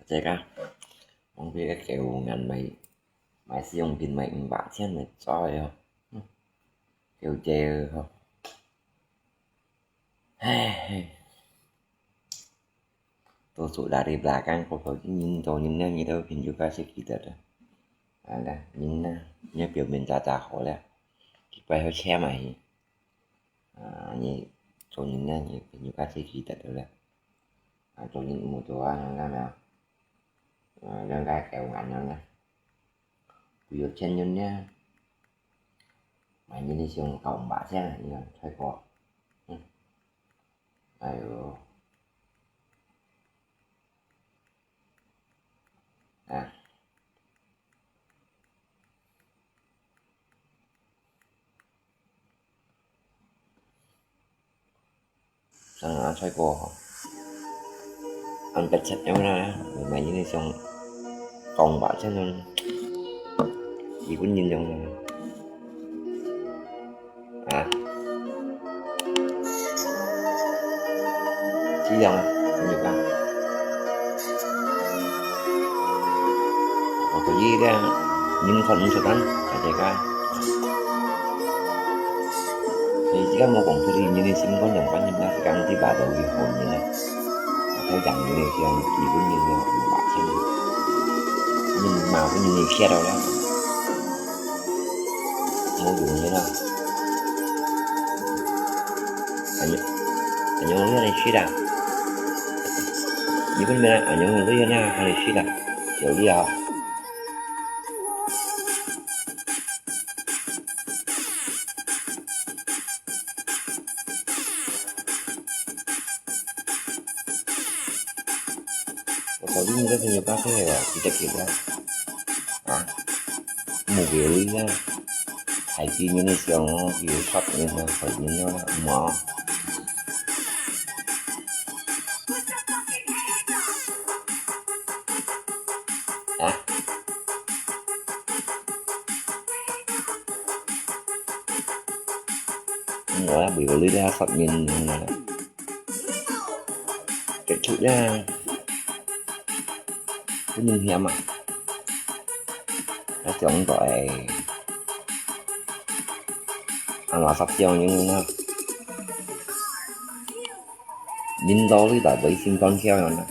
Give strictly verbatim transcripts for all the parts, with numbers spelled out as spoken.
這個，往這個九五年買，買使用品買五百千來做个哦。嗯，就這個吼。唉，多數啦，你belakang，過頭人多人呢，你都朋友介紹佢得了。啊啦，人呢，你表面詐詐好了，佢擺好車嘛去。 啊，你做人呢，你朋友介紹佢得了啦。啊，做人無做啊，你看沒有？啊，人家九五年呢，佢有錢人呢，買人的信用卡五百千啊，你看，太過。嗯。哎喲。 啊。啊，再過吼，恁迫切樣啦，買人的信用卡五百千樣，基本人樣啦。 啊。盡量啊，盡量啊。哦，所以呢，人看毋出單，大家。所以這個無講出去，人的心肝兩半人啊，是講對吧，都有好人啊。啊，太講人的像基本人了，五百千。人嘛，分人的騙了啦。 無用个啦。恁樣，恁樣你還去啦？你不能恁樣，你還去啦？小麗啊。我頭先你在朋友家開个，直接給他。啊？ 無个呀，海底人的想哦，有發明个海底人啊，無啊。啊？無啊，無个呀，發明个。 結束啦。不能嫌嘛。啊，將來，啊，垃圾箱用啊。領導你來衛生管理啊。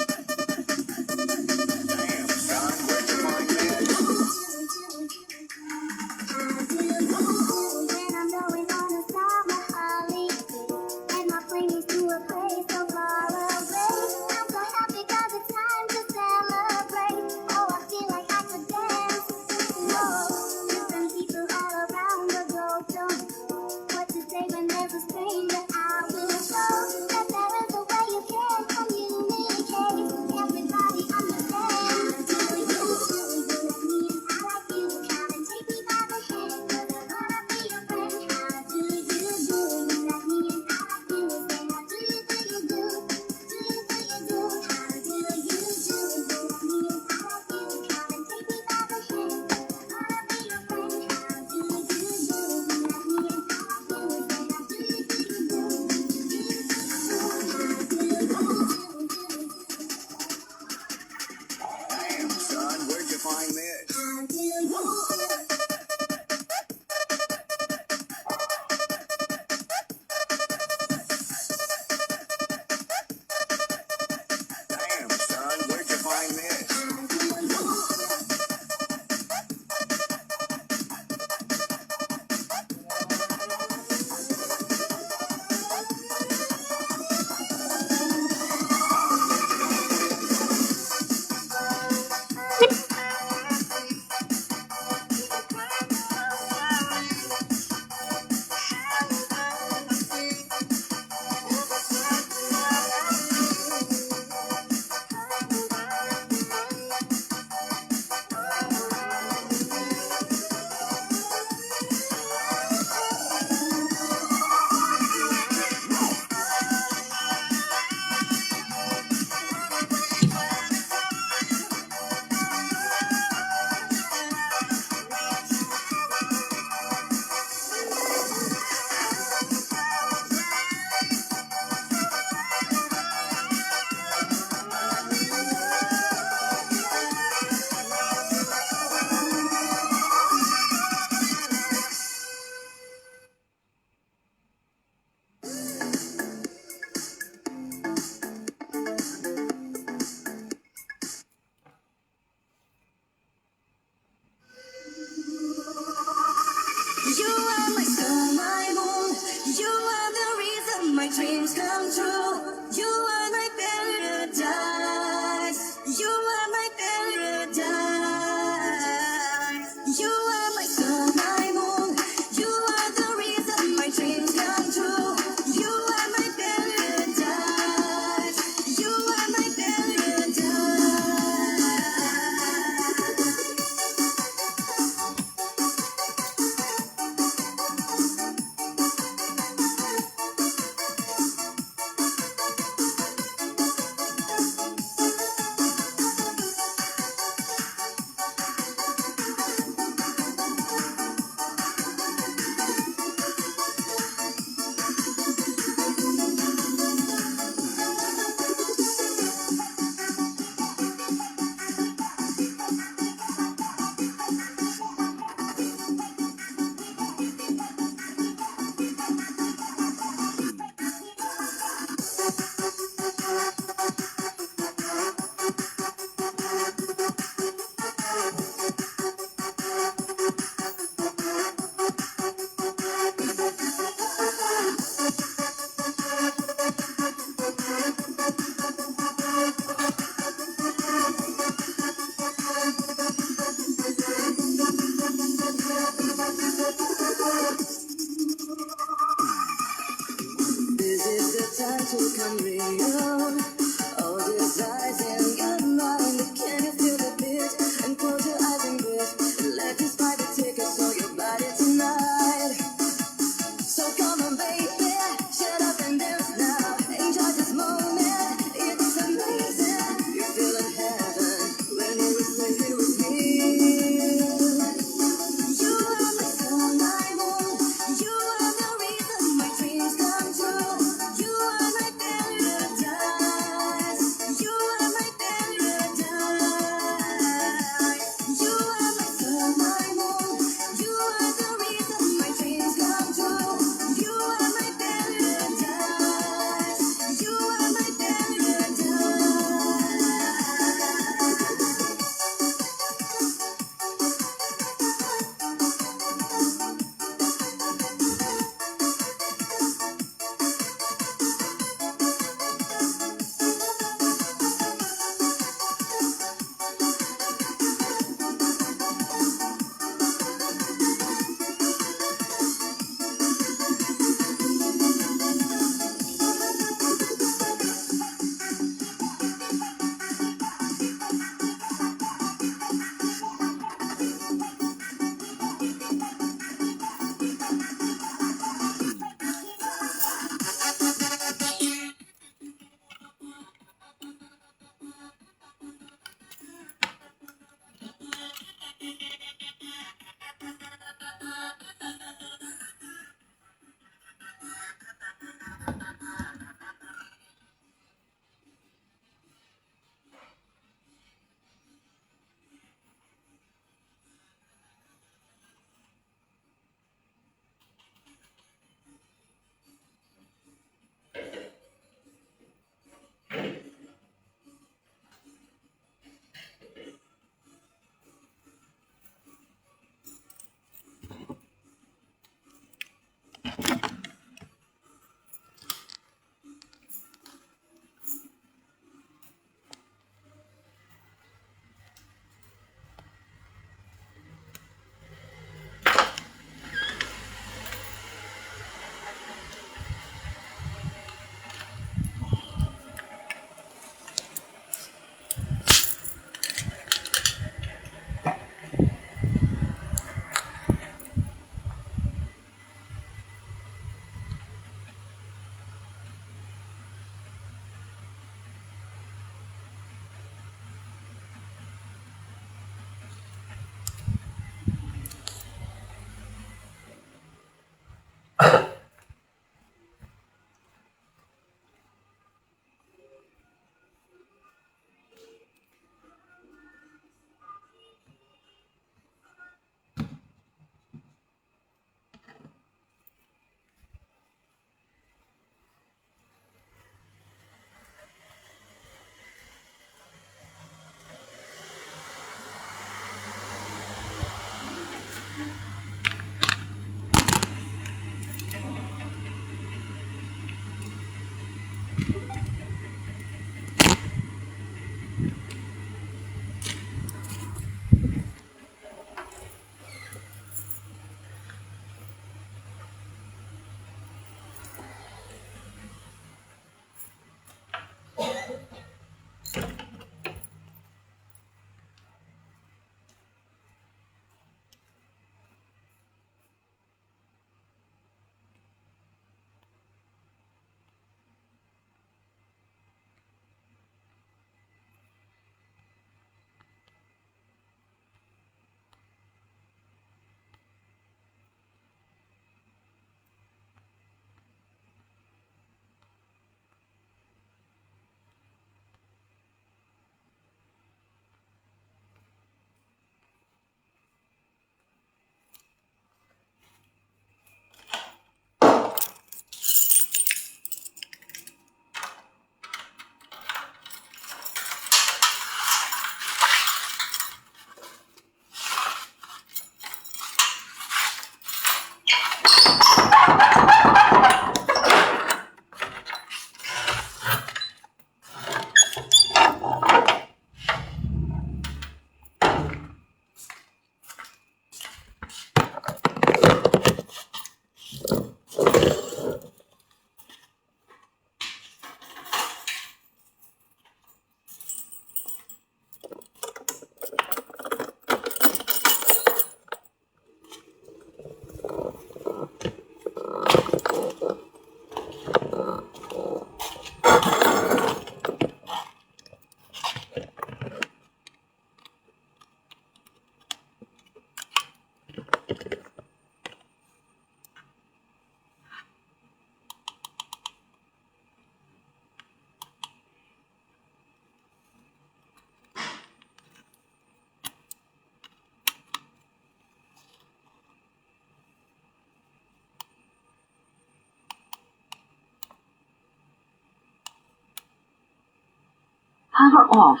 Power off.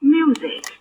Music.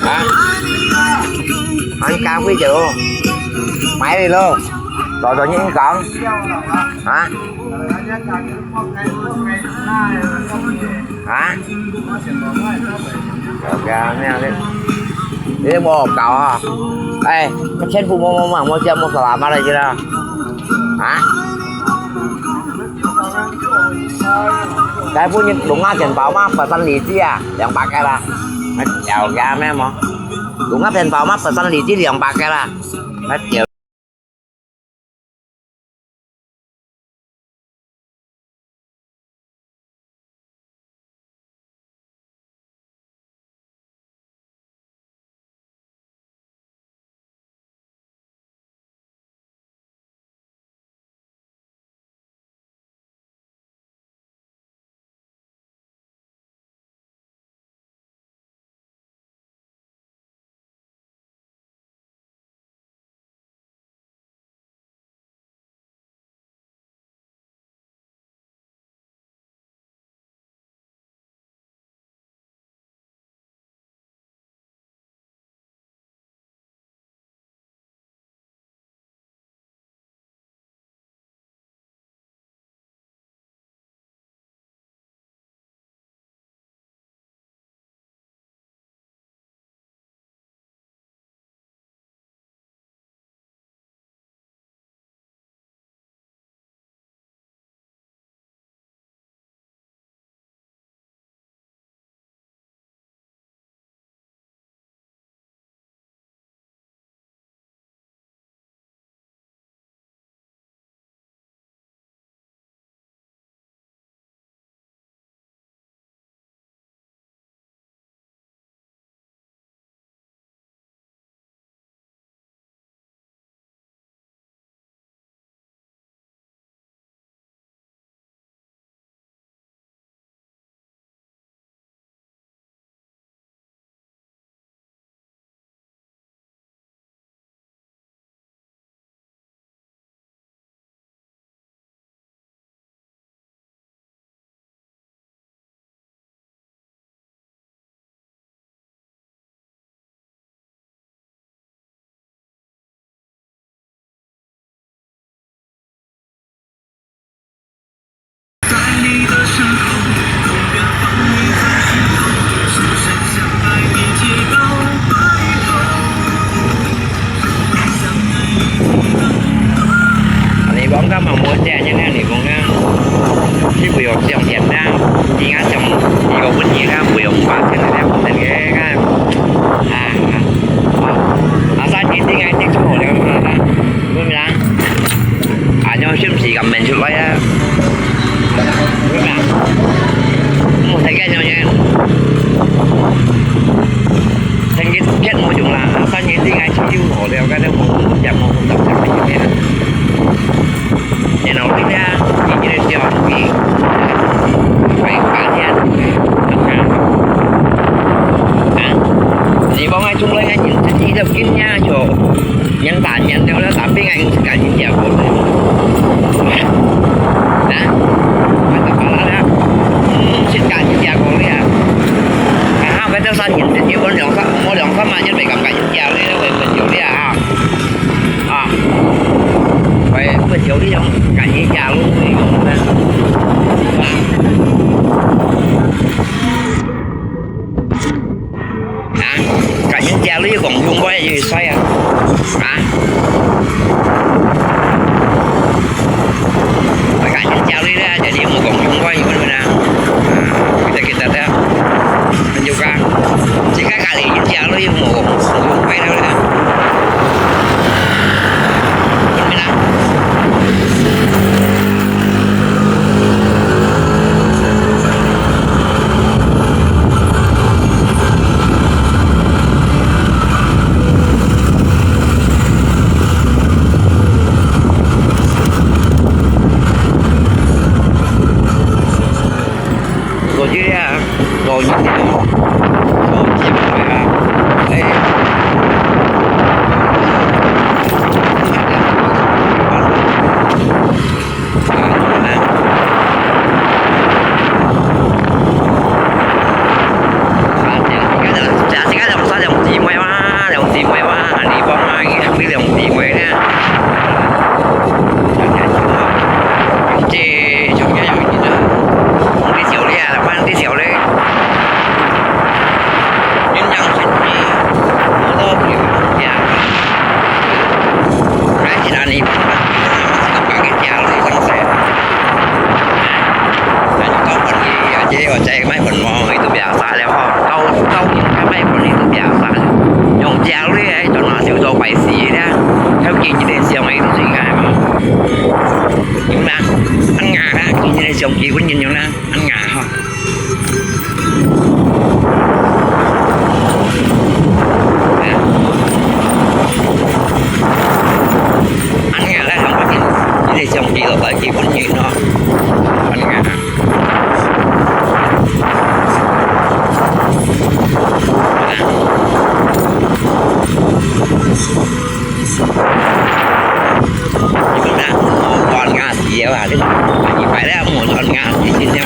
啊？啊，你加幾多？買了咯，多少人講？啊？啊？OK，恁樣个，你無搞啊？哎，全部無無無無食無salamat來个啦？啊？ 該分你龍蝦煎包嘛，八十二隻啊，兩百個啦。那條件咩無？龍蝦煎包嘛，八十二隻兩百個啦。那條你講到毛毛姐，你看你講啊，是不用上天堂，你看上，你有問題看，不用花钱的，不用那个看，啊啊啊，啊，三天定爱定出好了，是不是啊？ 恁樣係毋係咁明出來啊？明白啊？莫太緊張啫。天氣天無用啦，三年定愛去就好了，該就無，也無，無，無，無，無，然後你看，你今天就要去，拜，拜天。感恩节过了。啊？快到巴拉了。嗯，是感恩节过了。啊，快到三年，结婚两三，我两三万就袂感恩节了，我分手了啊。啊，我分手了，感恩节了，啊。 啊，感恩节你講用過又衰啊？啊？感恩節你咧，就你無講用過又咩啊？啊，記得記得咧，很有感。自家家裡人家你又無講用過了咧。 過去啊，過去啊，過去啊，哎。啊，這下兩三兩姊妹嘛，兩姊妹嘛，你講啊，佢兩姊妹呢？ 有啦，恁樣啊，今日个相機本人有啦，恁樣啊吼。恁樣來，今日相機落來，佢本人吼，恁樣啊。啊。 你講啦，無轉牙齒了啊！你一擺了無轉牙齒，真正。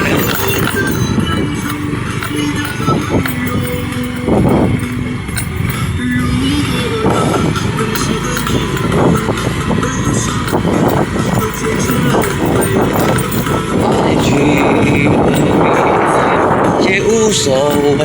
也無所謂。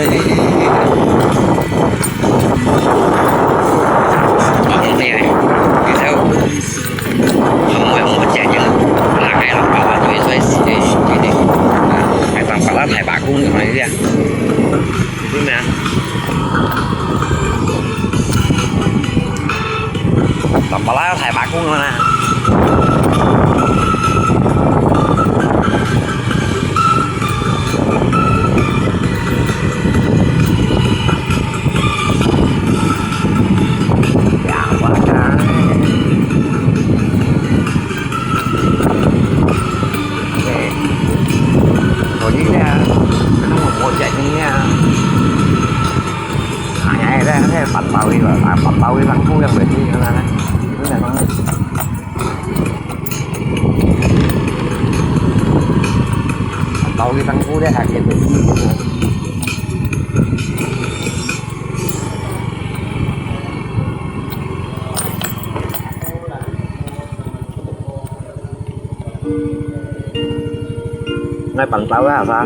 那板刀啊，啥？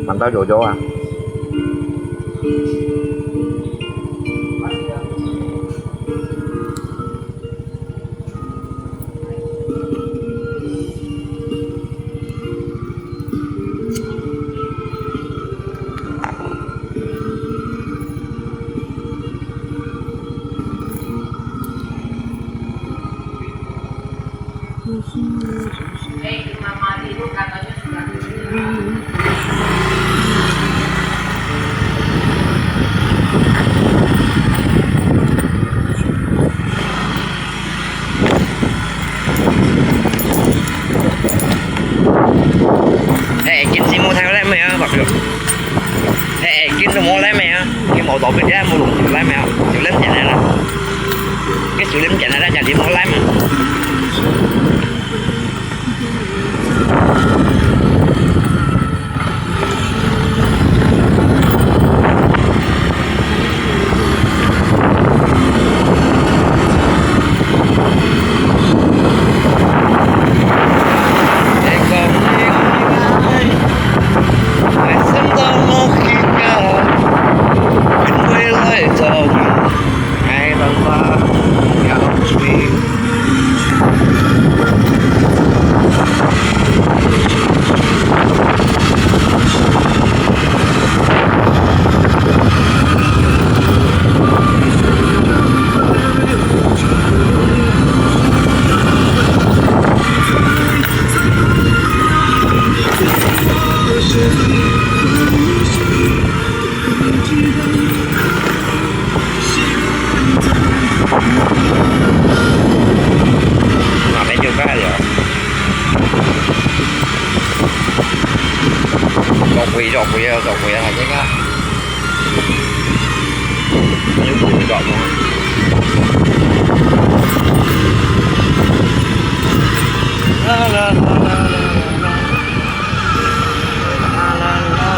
板刀有有啊。 哎，今天没太来没有，朋友。哎，今天没来没有，你没到别家，没弄来没有，就冷天来了。你 Sulim channel ada jadi malam. Nah, medyo kaya. Sok kuya, sok kuya, sok kuya, aja ka. Ayo, kuya, sok kuya. La, la, la, la, la,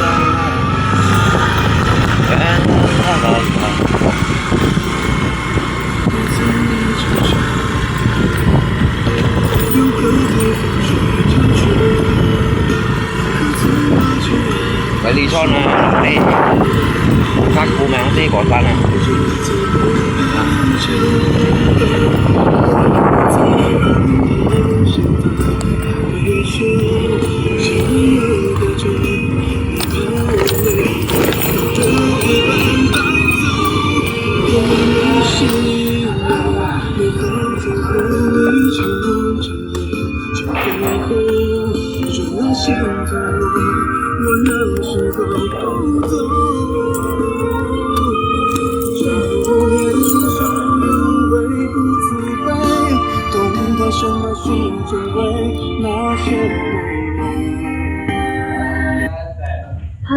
la. Kali chon na, ni. Kak kumang si kosan na.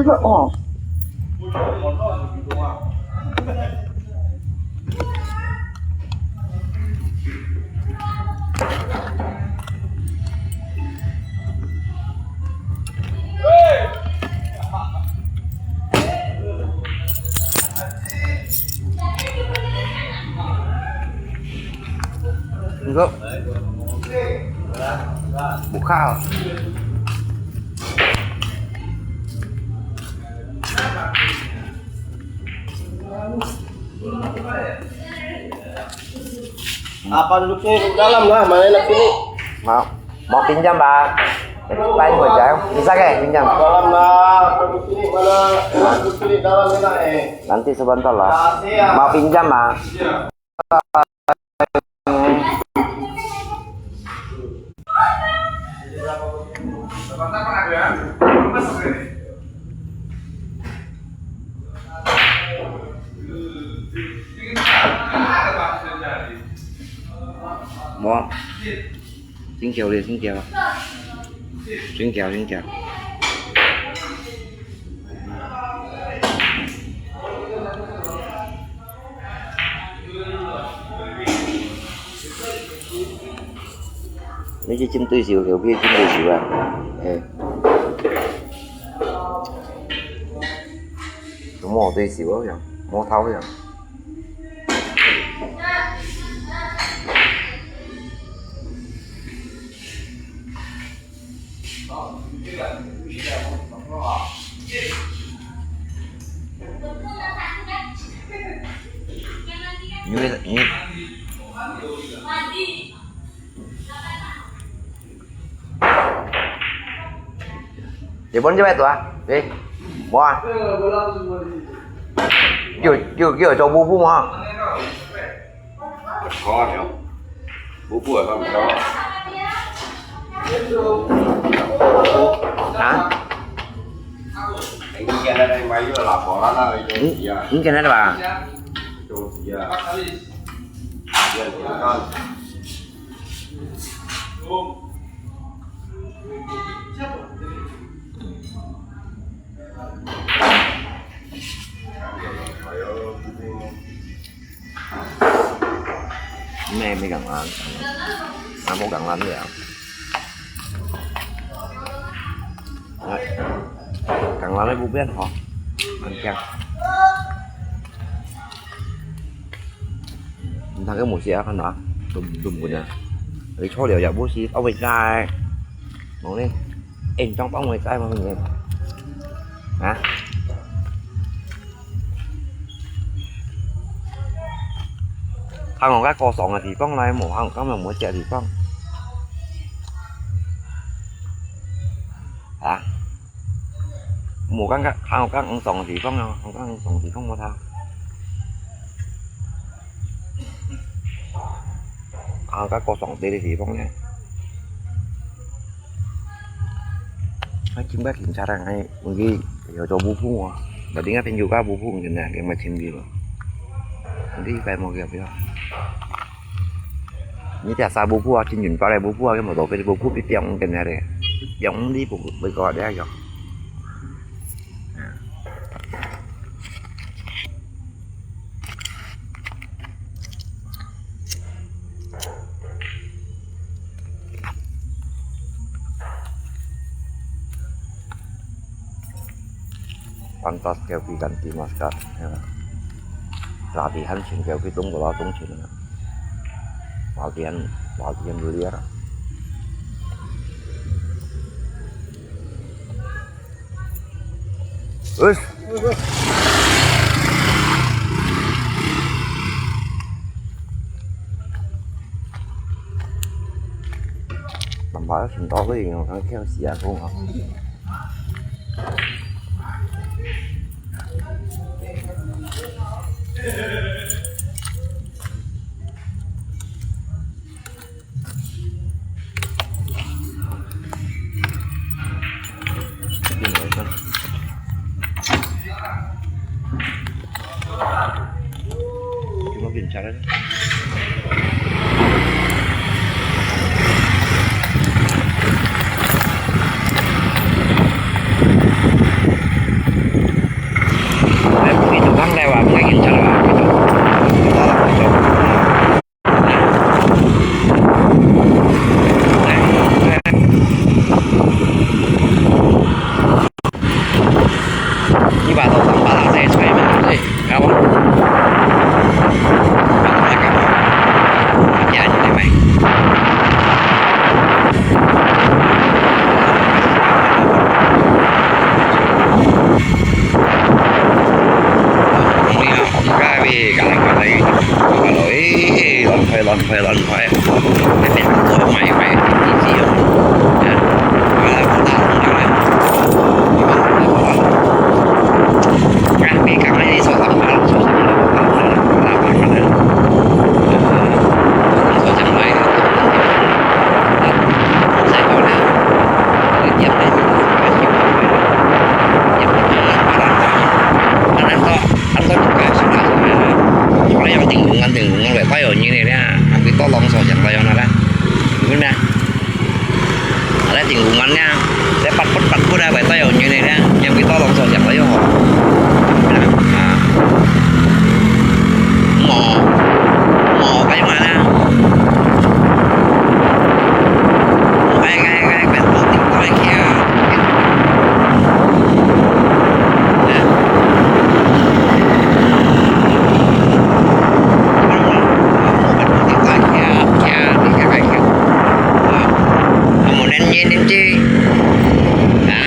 Power off。 你说，不看了。 Apa duduknya di dalam lah, mana enak sini? Mau, mau pinjam, Pak? Lain gua aja. Bisa ke pinjam? Dalam lah, duduk sini, mana enak duduk sini, dalam enak eh. Nanti sebentar lah. Kasih ya. Mau pinjam, Pak? Iya. 無，先叫你，先叫，先叫，先叫。 你去針對手，後壁針對手啊！欸，都無對手啊，樣，無頭樣。 因為，因為，日本這擺大啊？欸，無啊？有，有，有做舞步無？ Có hiểu. Bố bùa không có. Hả? Anh kia đây đây, mày vừa là bỏ lăn ra rồi. Anh kia đây bà. Rồi, giờ. Giờ con. 哎，没讲完，还没讲完了。哎，讲完了不变好，很香。你那个没事啊，看哪，都都不呢。你错了也不是，到位在，我呢，哎，你装到位在吗？你啊？ 行到該高尚个地方來，無行到該無个地方。啊？無感覺行到該高尚个地方啊，行到該高尚个地方無他。行到該高尚个地方呢？ 啊，今个警察人還有去有做buku啊，tadi kan pin juga buku macam ni, dia macam dia. Jadi kayak mau dia bilang. Ni biasa buku ah, chính mình phải buku ah, cái mà đồ cái buku bị piang cái này đấy. Piang đi buku bị gọi đấy à. Pantas kau pi ganti masker. Ya. Latihan sing kau pi tung bola tung sing. Latihan, latihan biliar. Wis. Tambah sendal ni, orang kau siap pun. Ada tinggungan niya, saya patput-patput apa itu ya, ini niya, yang kita langsung siapa ya, nah, mau, mau kayak mana? Kayak, kayak, kayak, kayak, kayak, kayak, ya. Amun nang nyen nyen ci. Ha?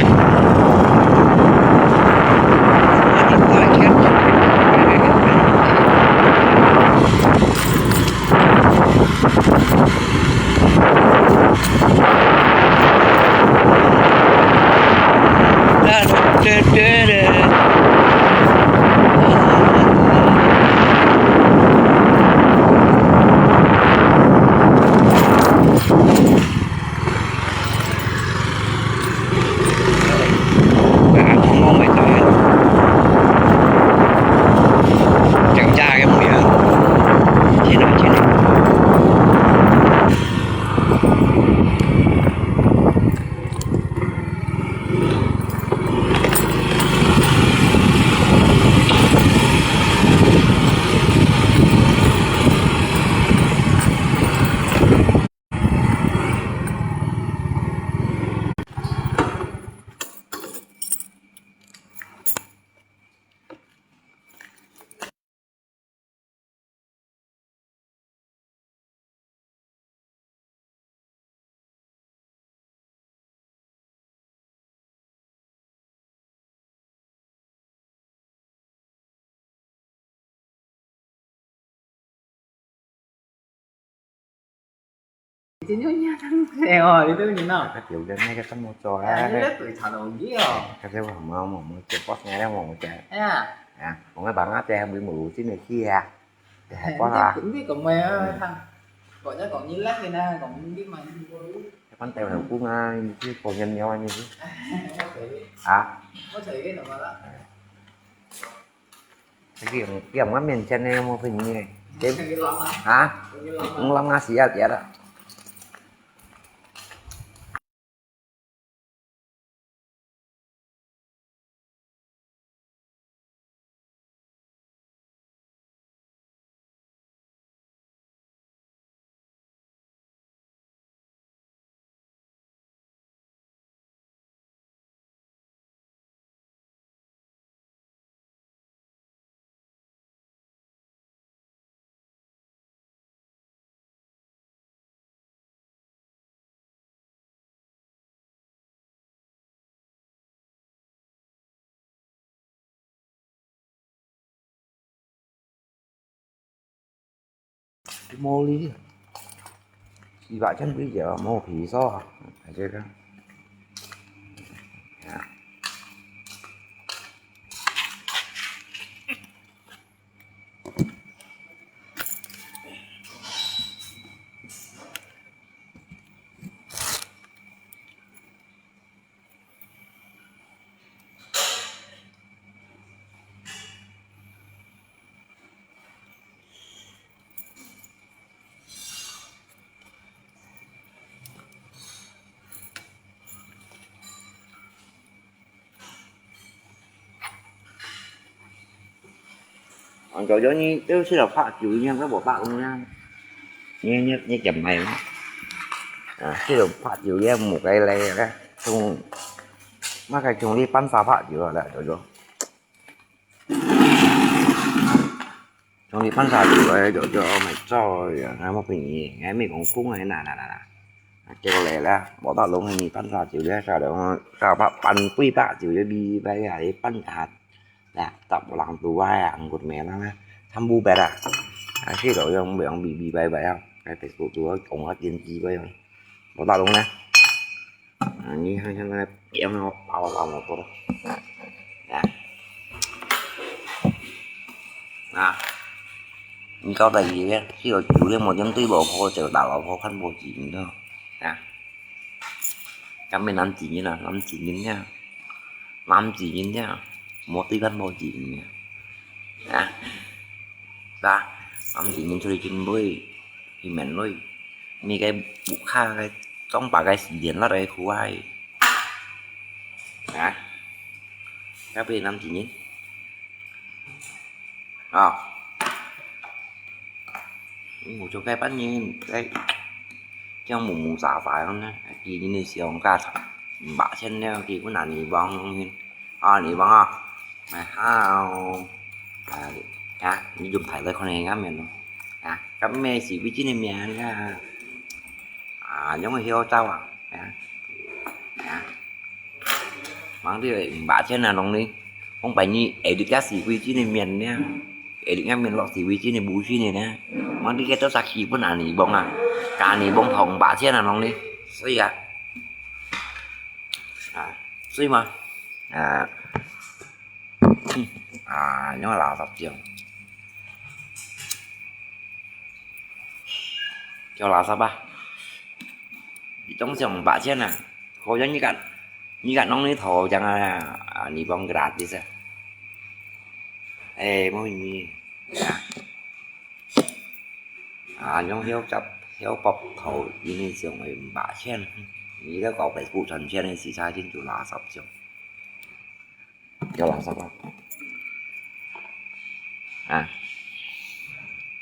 真有影當細哦，你這個人哦。佢表弟那個這麼做啊？哎，你這對頭路去哦。佢這個什麼，我們就不應該，我們講。哎呀。啊，我們把那些還沒有進的去啊。哎，不啦。你，你講話啊，嗯。講，講講你來个呢，講你嘛，你講你。一般帶老公啊，你去講人聊啊，你去。哎，我可以。啊？我可以怎麼了？哎。 佢用，佢用我面前呢，有無分你呢？對？啊？用攏啊死啊，跌了。無理，四百千幾條，無皮數啊，還這個。啊。 啊，就叫你，就食了白酒，你應該無白酒呀。你，你，你減肥嘛？啊，食了白酒，你無該來个，從，麼个從你半打白酒啊，來，就，就。 像你半打酒个，就，就買酒个，𠊎無便宜，𠊎毋係講空个，哪，哪，哪，哪。啊，結果來了，無打攏係你半打酒个，搞到，搞到半杯白酒个，嗶嗶拜拜啊，半打，啊，搭無人度啊，啊，毋過咩啦，啊，慘無別啊。啊，係咯，用，用嗶嗶拜拜啊，該Facebook都講啊，電視个，無打攏呢。 啊，你看現在變到包包好多了。啊。啊。你搞得意个，這個酒店無定對老婆，就打老婆看不起，你知道？啊。咱們男子人啊，男子人呀，男子人呀，莫對看不起人呀。啊。是吧？男子人出去進步，去面對。 你个屋下个裝把个時間落來苦啊！啊？該邊男子人？啊？我就該半年，該，像木木沙沙樣呢，今年个時候，五百千了，結果拿你幫，啊，你幫啊！ 哎，好。啊，啊，你就排在可能下面咯。啊，該咩係為真个面啊？啊，用个曉招啊？啊，啊，忙到五百千啊，弄哩。講白你，哎，你家係為真个面呢？哎，你家面落係為真个，無真个呢？忙你个做啥基本啊，你幫啊？加你幫同五百千啊，弄哩。所以啊，啊，所以嘛，啊， 啊，用垃圾種。叫垃圾啊！你種上五百千啊，可能你敢，你敢弄你頭獎啊，啊，你幫gratis啊。哎，無意義啊。啊，用曉接，曉博頭，因為上五百千，你都搞Facebook賺錢个時差，真做垃圾種。 有垃圾啊。啊，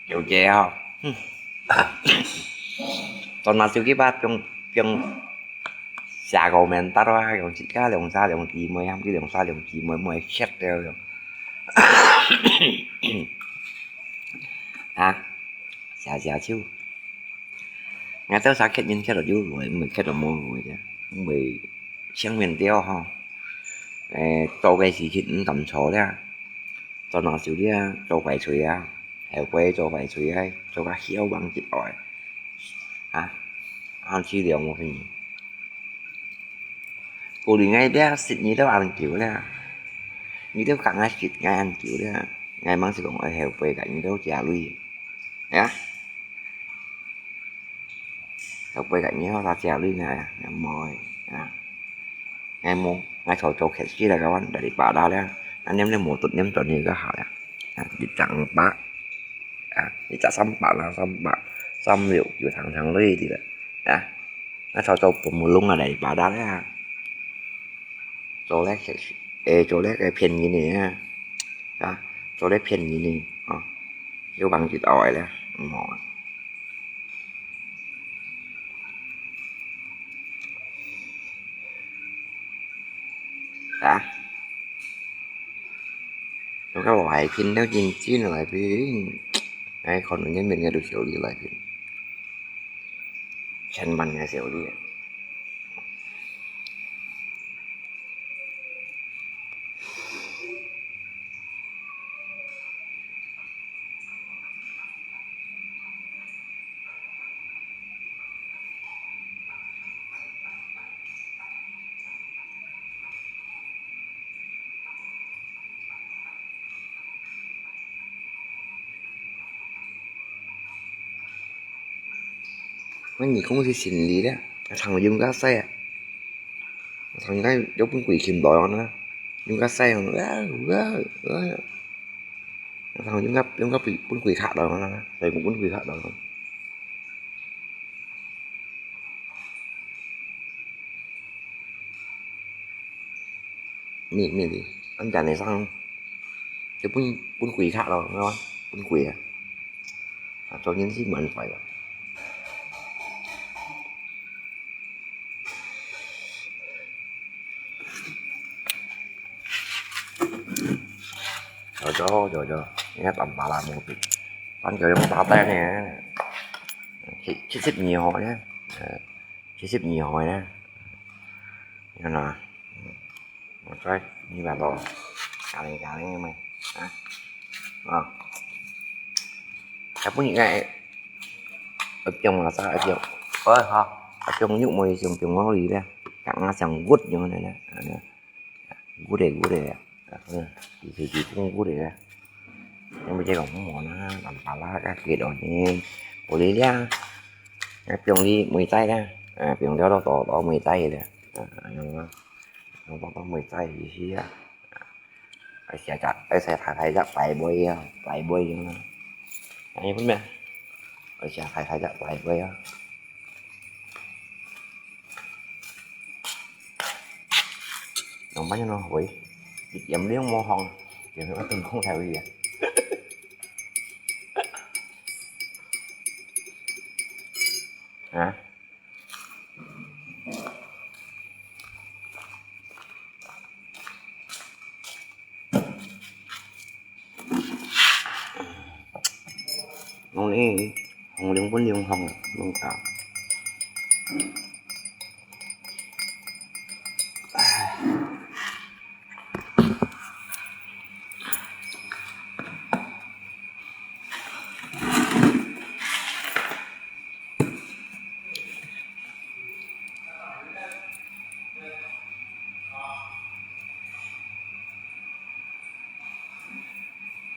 有个啊，嗯。當拿手機吧，用，用下个面搭啊，用自家兩儕兩姊妹，喊佢兩儕兩姊妹，妹吃掉用。啊，下下手。 𠊎兜儕客人客到有路，毋係客到無路个，因為前面了吼，誒，做个事情毋敢做了，做哪就了，做壞嘴啊，後悔做壞嘴啊，做甲囂忙一愛，啊，還自量無朋友。故所𠊎這識你兜恁久了，你兜佮𠊎識𠊎恁久了，𠊎吂識講愛後背佮你兜借鐳，呀？後背佮你兜借鐳𠊎啊，𠊎無啊。𠊎無，𠊎做做客事了，kawan，daripada了，那念念無讀念轉去个好了。啊，一隻五百，啊，一隻三百啦，三百，三六就聽聽鐳个了，啊。 那做做pemulung啊，daripada啦。做咧，誒，做咧个騙人个啊，啊，做咧騙人个，哦，有幫佢到位咧，毋好啊。啊？ 有个來賓，都真正來賓，哎，可能人民个都少啲來賓，千萬个少啲。 𠊎耳公司生理咧，常用个使啊，常用个有分鬼牽來哦呢，用个使哦，啊啊啊，常用个用个分分鬼卡來哦呢，所以分鬼卡來哦。 咩咩哩，恁樣呢生，就分分鬼卡咯，係嘛？分鬼啊！啊，做人是蠻壞个。做做做做，你看打打啦，無病，反正用打打呢，七七十二號呢，呃，七十二號呢，你看啊。 Một cái, như vậy rồi. Cà lên, cà lên em ơi. Hả? Ờ. Cái bún nhịn này. Ớt bông là sao ớt bông? Ơi hả? Ớt bông nhụm mùi dùng bông ngó đi đây. Cặn nó sang gút như thế này nè. Gút đây, gút đây. Thì thì thì cũng gút đây. Nhưng mà cái lòng mỏ nó làm tà lá các kia đó nhé. Của đi ra. Cái bông đi mùi tay ra. À, bông đó đó đó mùi tay ra. À, nó nó có mùi tay gì xí á. Ai xia chặt, ai xia thái thái chắc phải bơi á, phải bơi chứ. Anh biết mẹ. Ai xia thái thái chắc phải bơi á. Nó bắt nó hối. Yếm liếng mô hồng. Yếm nó từng không theo gì à. Hả? Ngon ý, hông liông bún liông hông, liông cảo.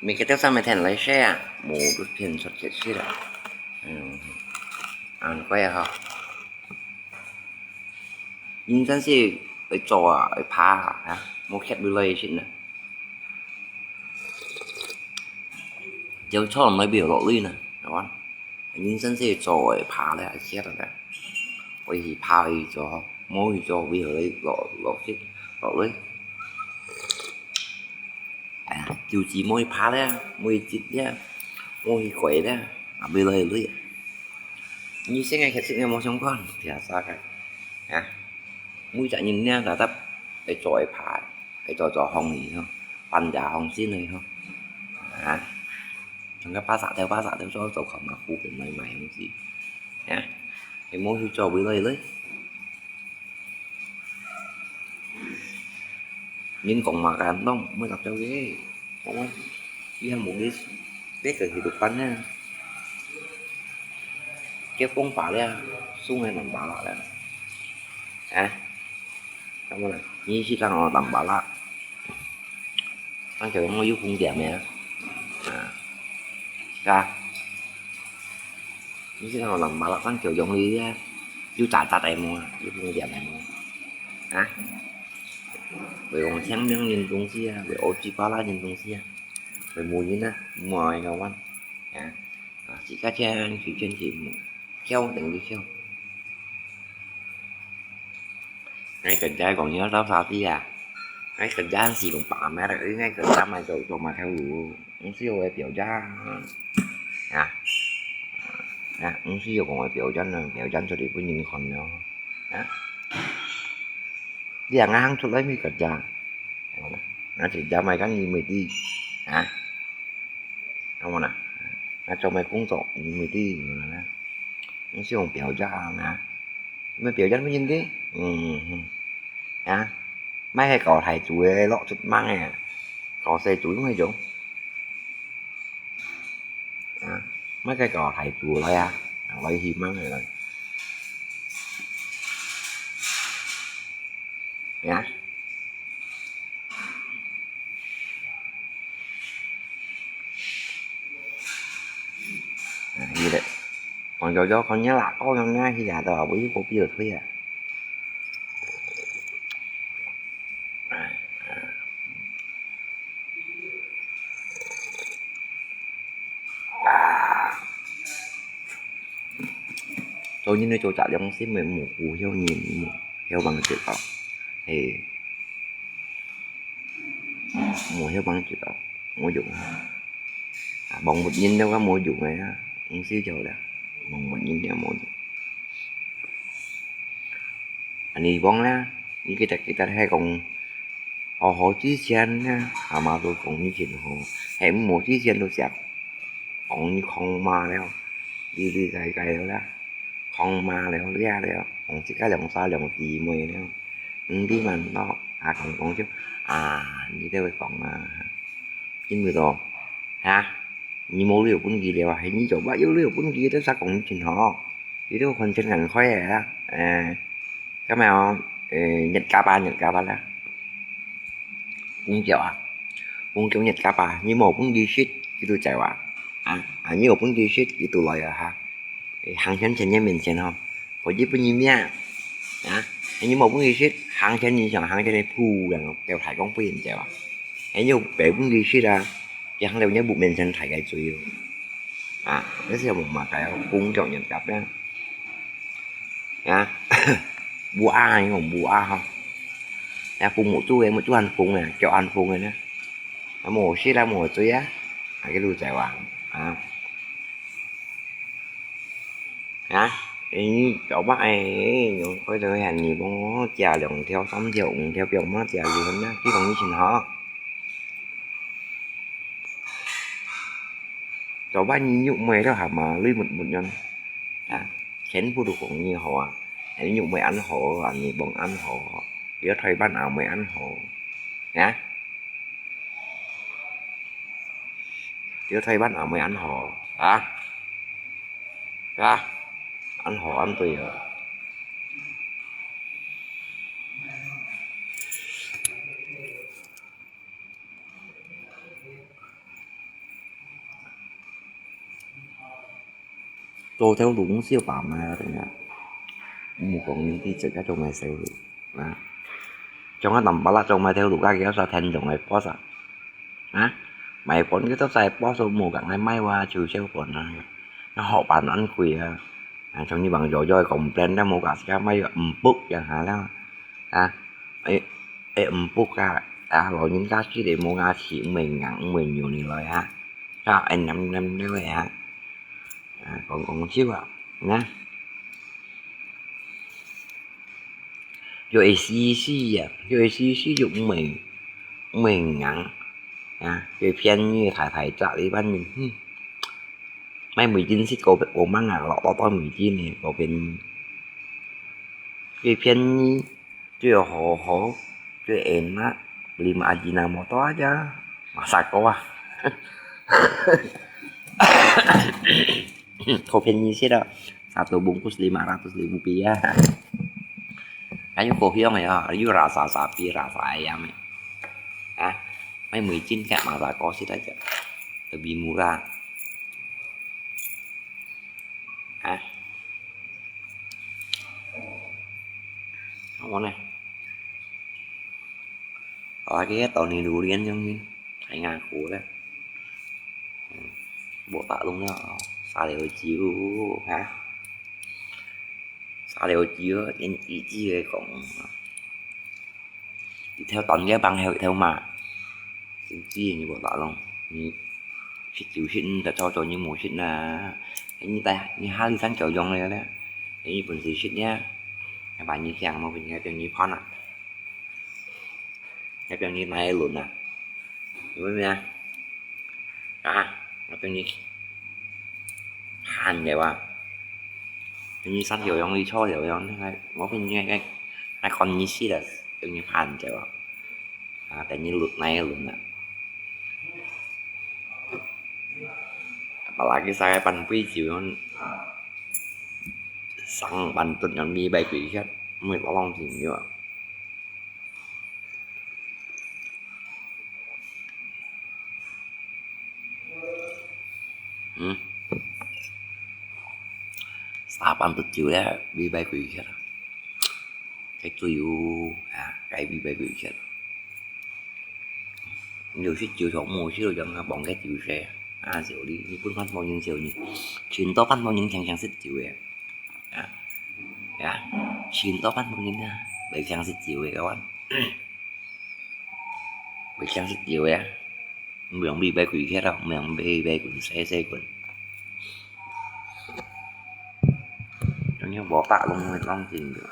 Mình cái tiếp theo mình thèn lấy xe à? Mù đút phiền xuất hiện xí rồi. Ừ. Ăn quay hả? Nhân dân xí, ở chỗ à, ở phá hả? Hả? Mù khét bự lây xí nè. Chiếu cho nó biểu lộ đi nè, đúng không? Nhân dân sẽ cho ở phá lại, ai chết rồi đấy. Ôi, thì phá thì cho, mù thì cho, vì ở đây lọ, lọ xí, lọ lưới. À, kiu chỉ môi phá đấy, môi chít đấy, môi quẩy đấy, à, vì lời lưới. Như thế này, thật sự là một trong con, thì là sao cái? Hả? Mũi chả nhìn nha, là tấp, cái chọi phá, cái chọi chọi hồng thì không, pan giá hồng xin thì không. Hả? Trong cái bá sạ theo, bá sạ theo, cho, cho khổng là khu cũng mày mày không gì. Hả? Cái môi thì cho với lời đấy. Nhìn còn mà gắn đông mới gặp cháu ghế. Không á. Đi ăn một đĩa, đĩa cờ thì được bắn nha. Kéo phong phá đi à. 中个南巴拉了。啊？怎么了？你是讲我南巴拉？那个我有风险没啊？啊？是啊。你是讲我南巴拉，那个容易啊？有渣渣的么？有风险的么？啊？会往前面运动西啊，会欧几巴拉运动西啊，会没人啊，没爱个玩。啊？啊，自家钱随便去摸。 跳等于跳。Ngay cần trai còn nhớ tao sao tí à? Ngay cần trai thì cũng bảo mẹ là ngay cần trai mà dầu dầu mà theo đủ. Không siêu về biểu giá. À. À, không siêu còn về biểu giá nữa, biểu giá cho đi với những con nữa. À. Đi ăn ăn chút lấy mấy cần trai. Nó chỉ giá mày cái gì mày đi. À. Đúng không nào? Nó cho mày cũng dọn, mày đi nữa nè. Không siêu bằng biểu giá nè. Mày biểu giá với những cái. Ừ. Hả? Mày hay có thầy chủ ấy lọ chút mang nè. Có xe chủ mày giống. Hả? Mày cái có thầy chủ lại à? Lại hi mang này rồi. Hả? À, hi lẹ. Còn dầu dầu còn nhớ là có trong nhà hi là tao bảo với cô biết được thôi à. Cho nên nó cho chả giống xí mày mù cù hiếu nhìn mù hiếu bằng chữ tao. Thì mù hiếu bằng chữ tao. Mù dùng. À, bằng một nhìn đâu có mù dùng này á. Không xí cho đã. Bằng một nhìn đâu mù dùng. Anh đi bóng lá. Như cái tạch cái tạch hay còn họ họ chí chén á. À mà tôi cũng như chỉnh họ. Hay mù chí chén tôi sạc. Còn như không mà đâu. Đi đi gai gai đâu đó. Không mà đâu, lia đâu. Còn chỉ cái lòng xa lòng gì mùi đâu. Không đi mà nó. À còn còn chứ. À, đi theo còn mà. Chính mười đồ. Hả? Nyi mô liu pun ki liu, hai nyi chok ba yu liu pun ki, ta sa kong chin ho. Ki tu kon chen ngan khoi a. Eh, ka mèo, eh, nhật ka ba, nhật ka ba la. Kung kiao a. Kung kiao nhật ka ba, nyi mô pun ki shit, ki tu chai wa. A, a, nyi mô pun ki shit, ki tu loi a ha. Eh, hàng chén chén nhé mình chén ho. Có gì pun nyi mia. A, nyi mô pun ki shit, hàng chén nyi chong, hàng chén nyi phu yang, kêu thai kong pun chai wa. Ai nyo bé bún đi shit à. Cái hàng leo nhớ bụng mình chân thấy cái chuối. À, nó sẽ một mà cái cũng chọn nhận cặp nhá. À, bu a, anh cũng bu a ha. Nè, phung một chú em, một chú ăn phung nè, cho ăn phung này nè. Nó một shit là một chuối á. À, cái đu chạy vàng. À. Hả? Ê, cháu bác ấy, nó có thời hạn gì bông nó chả lòng theo sắm theo, theo kiểu mà chả gì hơn nhá, chứ không như xin hả? Cháu bác nhìn nhụ mày đó hả mà lui một một nhân. Hả? Khen phụ thuộc cũng như họ à. Hãy nhụ mày ăn họ, ăn như bông ăn họ. Nhớ thay bán áo mày ăn họ. Hả? Nhớ thay bán áo mày ăn họ. Hả? Hả? Ăn họ ăn tùy hả? Tô theo đúng siêu bám mà, mua con những cái chữ cái trong này xéo được. Đó. Trong cái tầm bá là trong mày theo đủ các kiểu sao thành trong này post à. Hả? Mày post cái tóc sai post số mua cả ngày mai qua trừ xéo còn nó. Nó họ bàn ăn quỷ à. À, trong như bằng rồi rồi còn brand đó mua cả cái máy ẩm bốc chẳng hạn đó. À, ê, ê, ẩm bốc à. À, lo những cái gì để mua ngà chỉ mình ngắn mình nhiều này rồi hả? Cho anh năm năm nữa vậy hả? À, còn còn xíu à. Nè. Yo A C C à, yo A C C yo mày, mày ngắn. À, yo phiên như thải thải trả lý văn mình. Hmm. Mai mười chín xí cô cô mang ngà lọ to to mười chín này, cô phiên. Yo phiên như, yo hổ hổ, yo ên á, beli mà gì nào mà to chứ. Mà sao cô à? Cô phiên như xí đó. Satu bungkus lima ratus ribu rupiah. Kayu kopi ang ya, ayu rasa sapi, rasa ayam ya. Ah, may mui chin kaya masa ko sih aja. Lebih murah. Ah. Apa nih? Lagi tahun ini durian yang ini. Saya ngaku lah. Buat tak lung ya. Salio jiu, ha? Salio jiu, ini iji cái kong. Đi theo tánh cái bằng theo theo mà. Chính trị như buat tak lung. Ni 食酒食，毋得做做你無食啊。你帶你下里山狗用了咧，你本事食呀，要把你想嘛，你要變你胖啊，要變你哪一輪啊？有没有啊？啊，要變你胖的哇？你山狗用，你臭狗用，那我跟你那那那管你死了，给你胖的哇？啊，等你轮哪一轮啊？ Apalagi saya pan pui jiu, sang pan tut ngon mi bai kui kiat, mui tolong jing yo. Hmm. Sa pan tut jiu ya, mi bai kui kiat. Cái tui u, à, cái mi bai kui kiat. Nhiều xí chiều thuộc mùa xí rồi dần bóng cái chiều xe. À, chiều đi, đi phun phát bao nhiêu chiều nhỉ? Chín to phát bao nhiêu chàng chàng xí chiều vậy? À, à, chín to phát bao nhiêu nha? Bảy chàng xí chiều vậy các bạn. Bảy chàng xí chiều vậy. Mường bị bay quỷ khét đâu, mường bị bay quỷ xe xe quỷ. Trong những bỏ tạ luôn, luôn tìm được.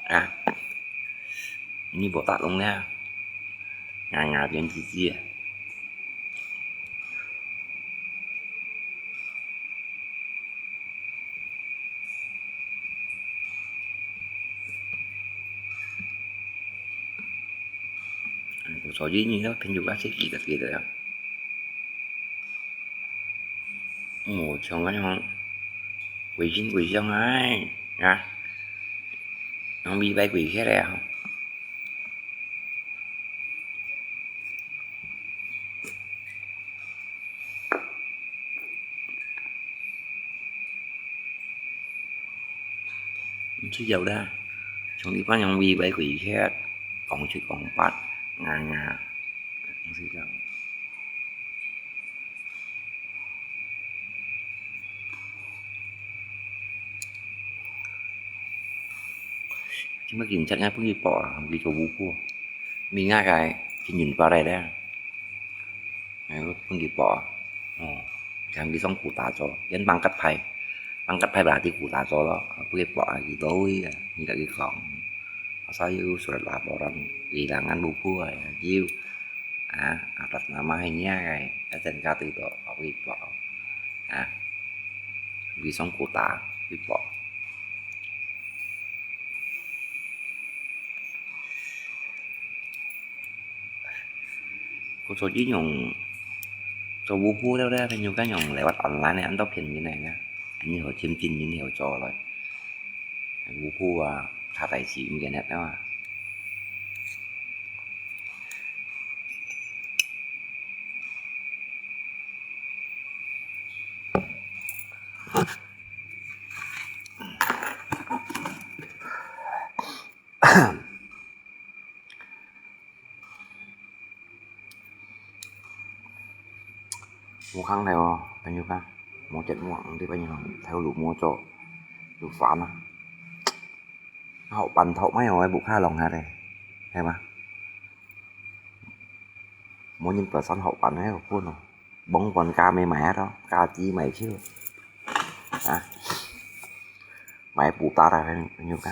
À, như bộ tạc luôn nha. Ngà ngà tiếng chi chi à. Ủa, sao chứ như thế, phim chụp bác sĩ kỹ thật kỹ thật à? Ủa, sao cái nó quỷ chính quỷ trong ai hả? Nó bị bay quỷ khác đây hả? Chứ giàu đa. Chúng đi bắt nhau vì vậy quỷ khác. Còn chứ còn bắt. Ngà ngà. Chứ giàu. Chứ mà kiểm tra ngay, không đi bỏ, không đi cho bố cua. Mình ngại cái, cái nhìn vào đây đấy. Ai, pun ki pok. Oh, jangan ki song kuta cho. Yan pangkat pai. Pangkat pai berarti kuta cho lo. Pun ki pok lagi doi ya. Ni ka ki kong. Asal yu surat laporan kehilangan buku ya. Jiu. Ah, atas nama hanya kai. Asen katu to. Pun ki pok. Ah. Ki song kuta. Ki pok. Cô số chín nhung, số bố phú đâu đấy, phải nhung cái nhung lewat online này, ăn tóc phiền như này nha. Anh nhiều thêm tin như nhiều cho rồi. Bố phú à, thả tài xỉu như cái net đó mà. Mua khăn theo bao nhiêu khăn? Mua chết mua đi bao nhiêu? Theo đủ mua cho đủ phán á. Hậu bắn thậu mấy hậu bụng kha lòng hả đây? Hay mà. Mua nhìn tờ sẵn hậu bắn ấy của phun rồi. Bóng còn ca mê mé đó, ca chi mày chứ. Hả? Mày bù ta ra bao nhiêu cả?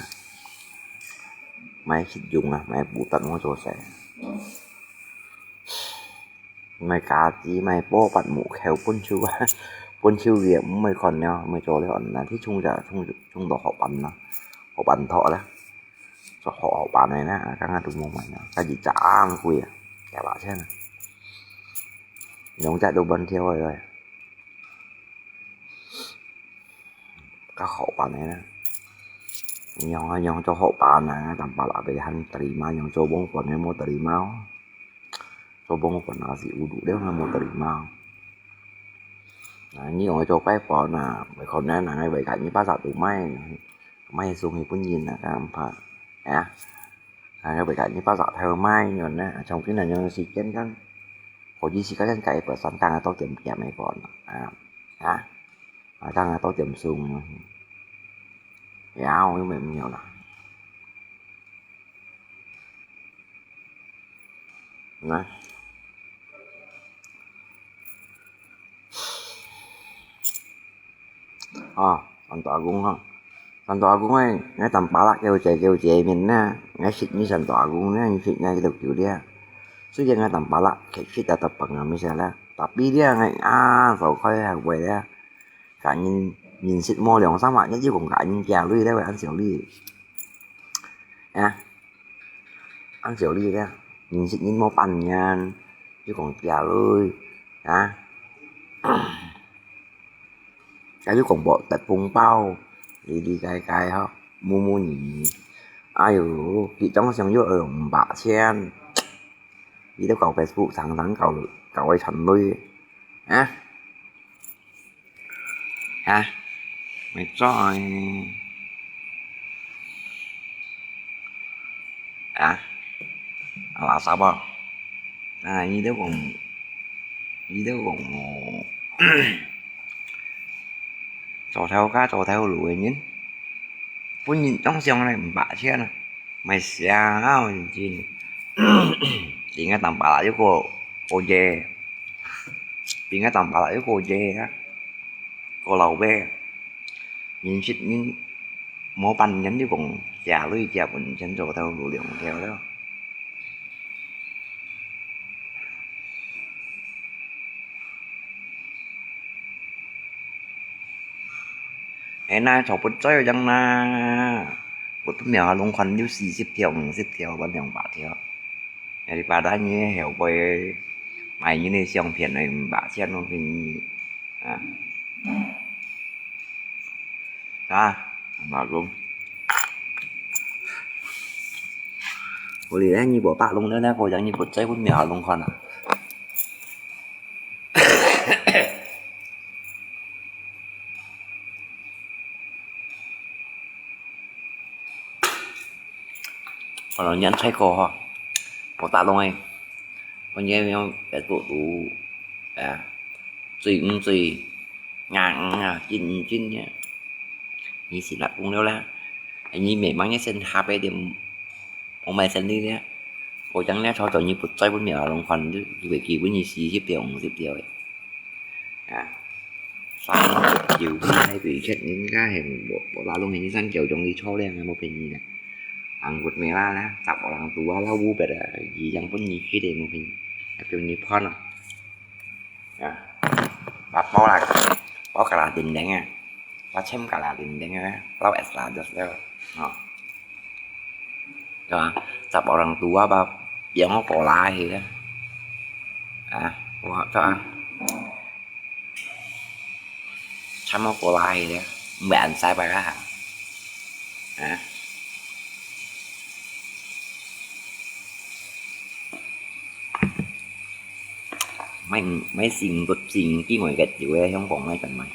Mày xịt dùng à, mày bù tận mua cho xe. 買家私，買布，拔木鉤，分手啊，分手个，毋會看了，毋會做了，那去衝著，衝，衝到學班啦，學班讀啦，做學，學班个啦，剛剛都無買啦，家己賺貴啊，幾百千啊，兩隻都半條个。 較好辦个啦。Yang, yang做好辦啊，tanpa lah pilihan terima, yang做王冠个無terima哦。做王冠啊是有路了，無terima哦。Nah，你用做乖宝呐，可能人个會甲你巴扎都賣，賣送去分人啊，干怕啊？啊，會甲你巴扎偷賣呢，從今日用時間講，可以時間改一百三，當然多點點个講啊，啊。 啊，當然多點送咯。然後又沒有啦。那，哦，三大公哈，三大公哎，那tanpa lah，叫姐叫姐面呐，那識你三大公呢，你識那个六九的。雖然那tanpa lah，其實ada pengamis lah，tapi dia ngai啊，走開啊，會啊。 甲人，人食無兩三百日，又講甲人借鐳咧，會恁少鐳。啊，恁少鐳咧，人食人無半年，又講借鐳，啊，啊又講無得紅包，哩哩該該吼，無無呢呢。哎喲，佢當想要用五百千，佢都搞Facebook，常常搞，搞个傳鐳，啊。 啊，沒錯欸。啊，垃圾啊！啊，你都講，你都講哦，做頭家做頭路个人，本人當想來五百千啊，賣聲啊，真正，應該tanpa lah又過過夜。 比較tanpa lah又過夜啊，過老尾，人食人無半年就講借鐳借本錢做頭路兩條了。哎，那做不做樣啦，我都沒有弄款有四十條、五十條，我兩百條。 Daripada你後背買你个相片來五百千咯，便宜啊！啊，老公，我哩你無百弄了，那个人你不在，我没有弄款啊。 可能年歲過吼，無打攏个，可能用Facebook讀，啊，水毋水，硬毋硬，真毋真个。你是哪講了啦？你明明一身下背點，無買生理个，我講了，早早你不在，分你老公看，你會記分你四十條、五十條个。 啊，三九八个對客人家係無，無拉攏係三九中意初戀个，無便宜个。Anggur merah啦，十個人肚啊，老烏白啊，二兩分你去个無便宜，還叫你判啊。啊，八包啦，包个啦，零零啊。 八千个啦，零零个，老S啦，就是了，吼。對吧？十個人肚啊，把變好過來去个，啊，我，對啊，參好過來去个，毋會恁衰吧，啊，啊。 買，買新个，新機會个酒个，香港買緊買。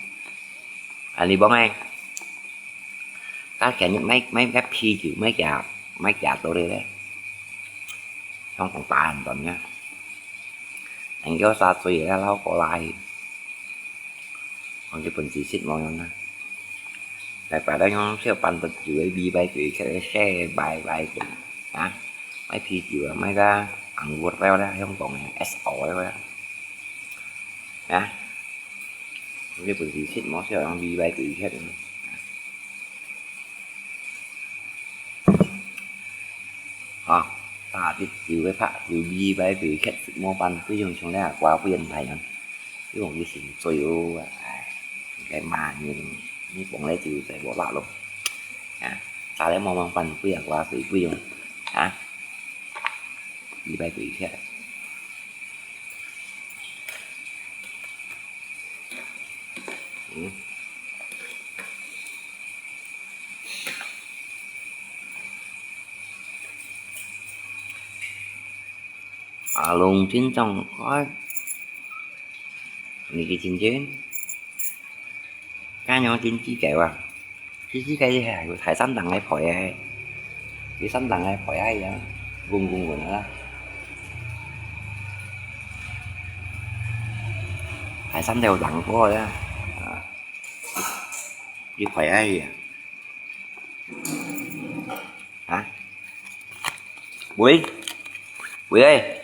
啊，你講个，價錢買，買个啤酒，買幾，買幾多个咧？香港打很多呢。人叫啥水个，老過來。 講日本知識無用啊。來，把咱用小販个酒个味擺佢，佢个細擺擺佢，啊，買啤酒啊，買个紅牛了啦，香港个S O了啦，啊，日本知識無少用味擺佢，啊。 吼，打的酒个拍，酒米擺佢吃，無辦法用，像那瓜不用大人，因為佢先醉哦，哎，該嘛人，你放來就在我拉咯，啊，打來無辦法，不要瓜水不用，啊，一擺佢吃。嗯。 啊，龍井莊開，你去尋尋，該樣真知个哇，知知个係大山頂个皮个，佢山頂个皮个呀，滾滾滾啊，大山頭頂過个啊，佢皮个呀。 啊？喂？喂，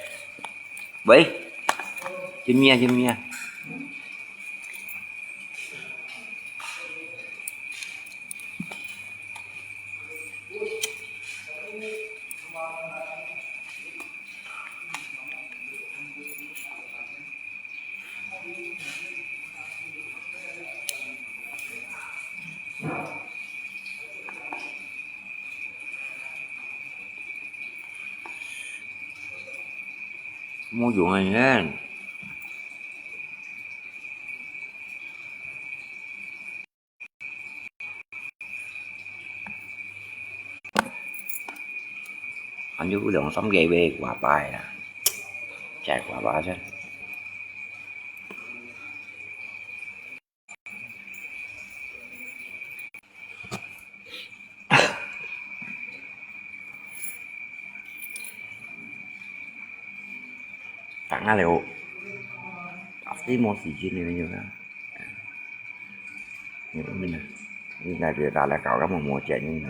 喂？做咩啊？做咩啊？ 無用个呢。 還有兩三個月外擺啦，再外擺先。 Tang á liu, pasti mò時間了，有無？有無啊？你來這打來搞，根本無錢用的，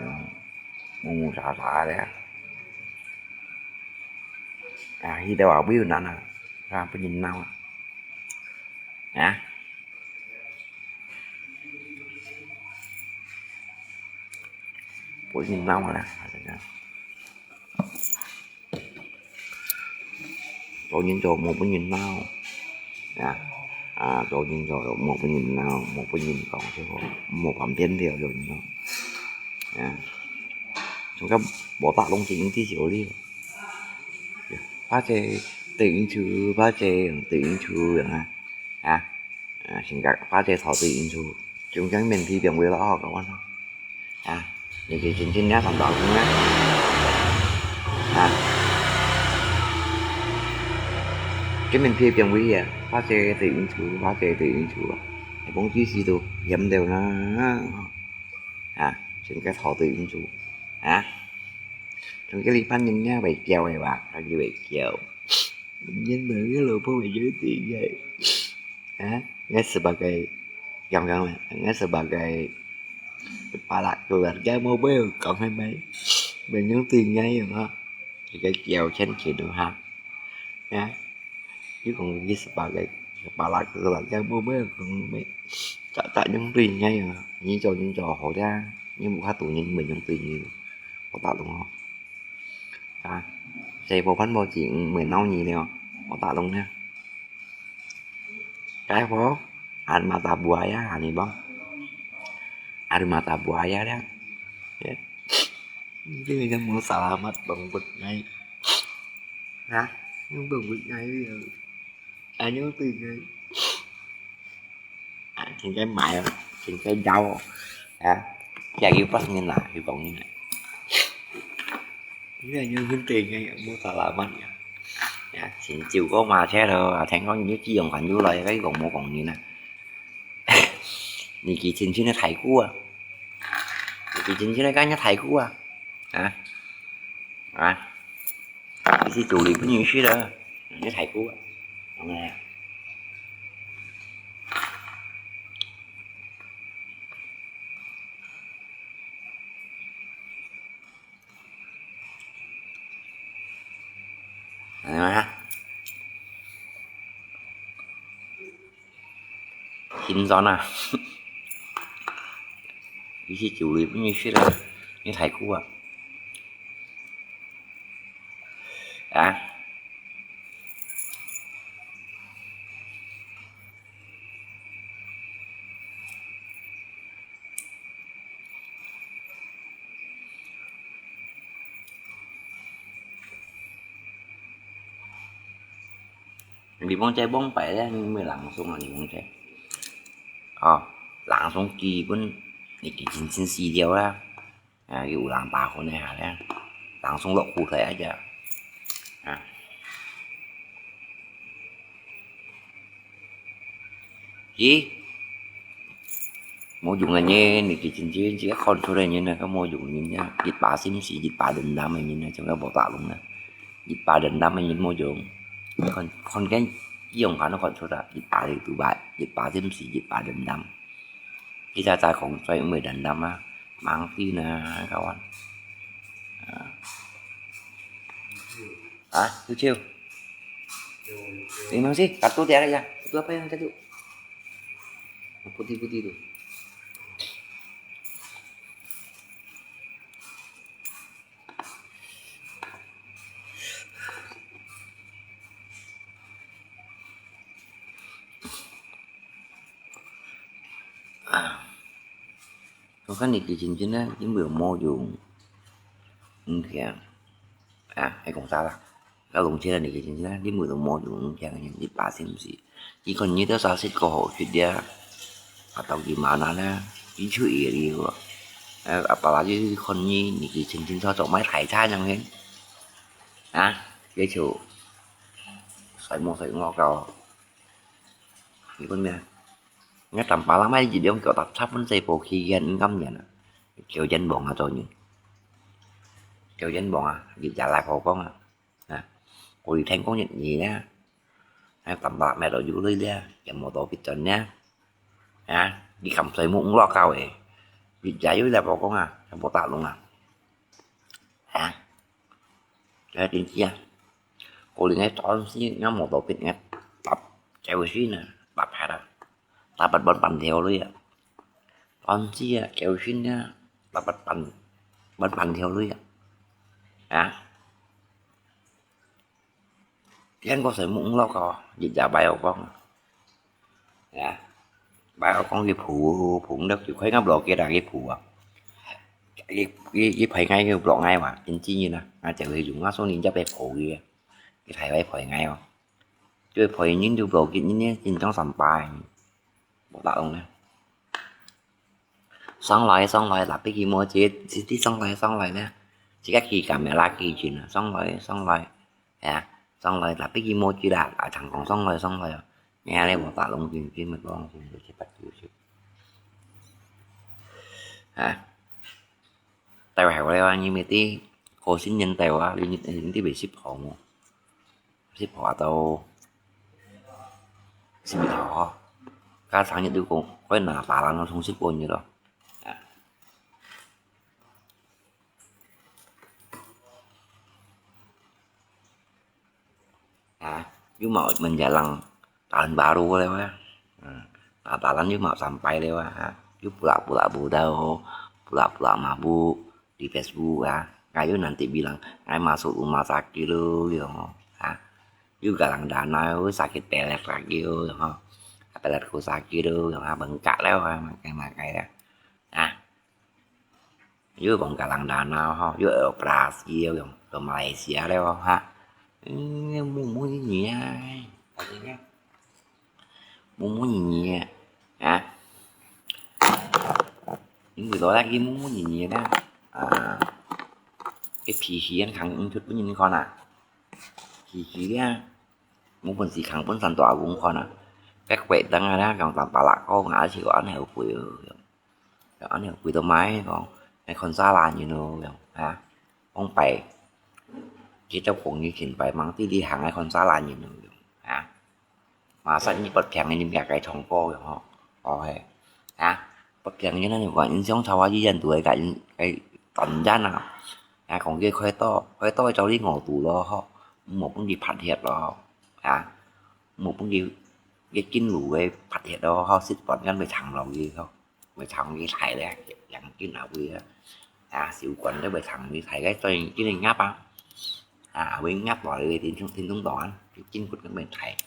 無無啥啥的啊。啊，佢兜啊，不有難啊，啊，不認鬧啊。啊？ 不認鬧啦，反正啊。做人做莫分人鬧，啊，啊，做人做莫分人鬧，莫分人講笑話，莫辦癲了，做人做，啊，從該無打攏正知曉哩。Ba Che tự do, Ba Che tự do啊，啊。 啊，性格，Ba Che thảo tự do，中間面皮變微了哦，各位。啊，你去親親人家上早工啊。啊，這面皮變微啊，Ba Che tự do，Ba Che tự do啊，你講幾時都嫌掉啦。啊，性格thảo tự do，啊，從這裡半年也會叫的吧，他就會叫。 因為佢老婆會有一點个，啊，𠊎sebagai，講講啦，𠊎sebagai kepala keluarga，無會講係咪？會用對𠊎用啊，一個標籤寫到哈，啊，你講佢sebagai kepala keluarga，無會講咩？咋咋用對𠊎用啊？你做你做好的啊，你無法度，你會用對你，我打懂哦。 啊，細部分無錢，毋會鬧你了，我打攏了。該婆，ada mata buaya，你講，ada mata buaya了。你這個人無salamat，bangbut ngai。啊，用bangbut ngai了。 啊，用對个，啊，真个買哦，真个要哦，啊，也有八年啦，有講呢。你看用對个，無salamat呀。啊，先走過馬車咯，啊，聽講你只用還有來，該講無講呢啦。你去親親个大姑啊，你去親親个，該人大姑啊，啊，啊。 你去煮了分你食了，你大姑啊。哎呀，心酸啊！你去煮了分你食了，你大姑啊。啊。你忘記忘擺咧，你有朗誦啊？你忘記？哦，朗誦基本你已經真死掉啦。啊，有人打分一下咧，朗誦落苦頭啊，啊。咦？無用个人，你去真正自家看出來人啊，佢無用人啊，一把心事，一把冷淡个人啊，全部無打攏啊，一把冷淡个人無用。看，看見用下都看出來，一把就獨白，一把心事，一把冷淡。其實再講，再毋會冷淡啊，忙啲呢，kawan。啊。啊，lucu。Memang sih, kartu tiada ya. Itu apa yang tadi? Putih-putih tu. Kau kan你去真正呢，因為無用，毋聽。啊，還講啥啦？ Kalau orang Cina ni kecil lah, dia mula mau dulu yang ni pasal mesti. Jika ni tu sasit ko ho fit dia, atau gimana lah, itu ia dia. Eh, apalagi kon ni, ni kecil cocok mai thai cha yang kan. Ah, dia tu. Sai mo sai ngok kau. Ni pun ya. Ngat tam palang mai jadi orang kau tak cap pun sai po kian ngam ya na. Kau jan bong atau ni. Kau jan bong ah, di jalan kau kong ah. Ha, kuli thèn kông nhiệt nhiệt á. Ha, tắm bạc mẹ đó dữ lưới lia, chả mò tổ vịt trần nhá. Ha, đi khám xoay mũ lọ cao ấy. Vịt giá dữ là bò con à, chả mò tạo luôn à. Ha, cái tin chia. Kuli ngay tròn xí, ngắm mò tổ vịt ngay. Tập, chéo xí nè, tập hạt à. Ta bật bật bắn theo lưới à. Tròn xí à, chéo xí nè, ta bật bắn, bật bắn theo lưới à. Ha. Tiang ko sai mũ lok ko, jik ja bai au kong. Ya. Bai au kong ki phu, phu ndok ki khoi ngap lo ki da ki phu a. Ki, ki, ki phai ngai ki blok ngai wa, kin chi ni na. Nga cheu hi yung nga so nin ja pe phu ki. Ki thai bai phai ngai wa. Chui phai nin du blok ki nin ni, kin chong sam pai. Blok ta ong ne. Song lai, song lai, tapi ki mo chi, chi ti song lai, song lai ne. Chi ka ki ka me la ki chin, song lai, song lai. Ya, song lai, tapi ki mo chi la, a chang kong song lai, song lai. Nghe le mo ta long chin, chin me long chin, chi pat chi chi. Ha. Tai wa hai wa le wa ni me ti, ko sin nyen tai wa, li ni ti be sip ho mo. Sip ho atau sip ho. Ka sang ni tu ko, ko na ta la no song sip ko ni lo. Ya. Ha, yu mau menjelang tahun baru le wa. Ha, Natalan yu mau sampai le wa. Ha, yu pula-pula budau, pula-pula mabuk di Facebook ha. Kayu nanti bilang, ngai masuk rumah sakit lo, yo. Ha, yu galang dana, yu sakit pelet lagi lo, yo. Peletku sakit lo, yo. Ha, bengkak le wa, makai-makai ya. Ha. Yu bong galang dana ho, yu operasi yu yong, ke Malaysia le ho, ha. Ini mumu ini ya. Katanya. Mumu ini ya. Ha. Ini lo lagi mumu ini ya. Ah. Cái脾氣anh khẳng ứng thuyết với những con à.脾氣á. Mumu si khẳng pun san tua cũng con à. Cái quẹt đắng à, khẳng tam pala con ngã chỉ có anh hiểu quỷ. Yong, an nèo kui to mai kong, ai kon sa la nyin lo yong, ha. Ong pai, ki tau kong ni kin pai mang ti li hang ai kon sa la nyin lo yong, ha. Ma sat ni pat phiang ni mia kai chong ko yong ho. Oke. Ha. Pat phiang ni na ni kwa in siong chau a yi yan tu ai kai, kai tan yan a. Ha, kong ki khoi to, khoi to chau li ngo tu lo ho. Mo pun ki phat hiat lo. Ha. Mo pun ki, ki kin lu ai phat hiat lo ho, sit pon kan bai chang lo ki ho. Bai chang ki thai le, yang kin a wi a. Ha, siu kuan le bai chang ki thai cái cho ki ngap a. 啊，會壓落來个聽眾，聽眾黨，就緊骨个問題。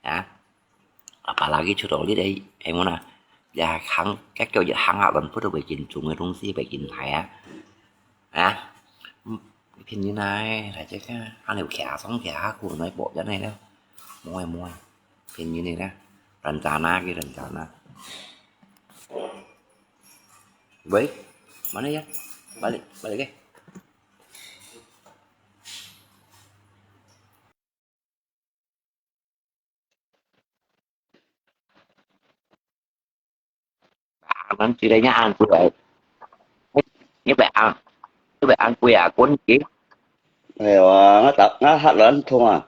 啊，apalagi出到呢个，係無啦？也行，該叫一行啊，亂不都會緊重个東西，會緊大啊。啊，嗯，便宜呢，大家看，還有徛上徛下，可能會薄一呢了。無啊，無啊，便宜呢啦，人渣那个人渣那。喂，mana ya? Balik, balik eh. Nang tidak nya angkui ai. Ni bai ang, ni bai angkui akun ki. Ai wa, nga tak nga hat lan thong ah.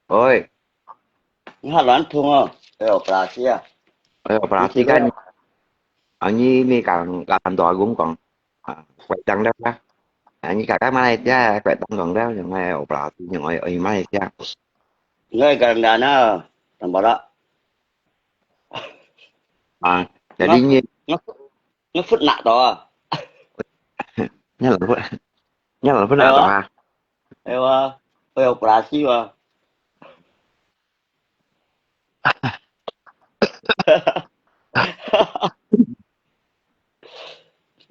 Oi. Nga hat lan thong ah. Ai operasi ah. Ai operasi kan. Ani mi kang kang tua gung kong. À, quẹt trắng đó. À, như cả các Malaysia quẹt trắng còn đó, nhưng mà ở Brazil, nhưng mà ở Malaysia. Ngai garang dana, tambah lah. À, jadi ni, nge phut nak to. Ni lah phut, ni lah phut nak to ha. Ewa, oi operasi wa.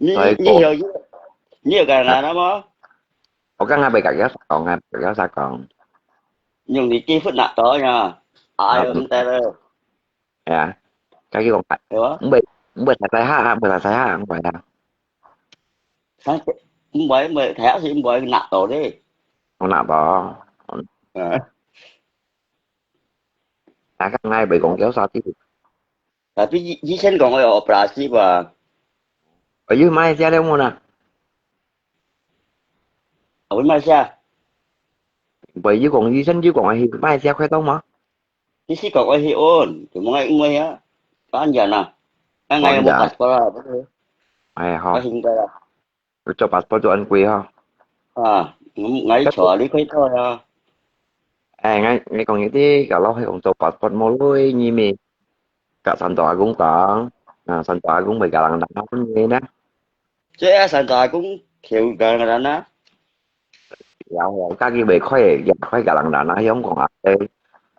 你，你曉，你有講哪那麼？我剛剛被搞搞啥講啊，搞搞啥講？用你幾分那多呀？哎呦，唔得了。哎呀，該佢講，對啊。唔會，唔會太太下，唔會太太下，唔會啊。上，唔會，唔會，太下是唔會拿到的。我拿到。嗯。 啊，該𠊎袂講叫啥地步。Tapi醫，醫生講愛operasi吧？哎喲，馬來西亞了無啦？啊，馬來西亞？袂，有講醫生有講愛去馬來西亞開刀嗎？醫生講愛去安，就莫愛毋愛啊，當然啦。啊，𠊎有passport啦，哎，好。我應該啦。 做passport做恁貴哈。啊，嗯，𠊎坐你開刀呀。哎，𠊎，你講一啲，kalau係講做passport無鐳，你咪甲三大阿公講，啊，三大阿公會甲人拿分你呢。這啊，三大阿公條甲人拿。有，家己袂開，也開甲人拿，香港啊，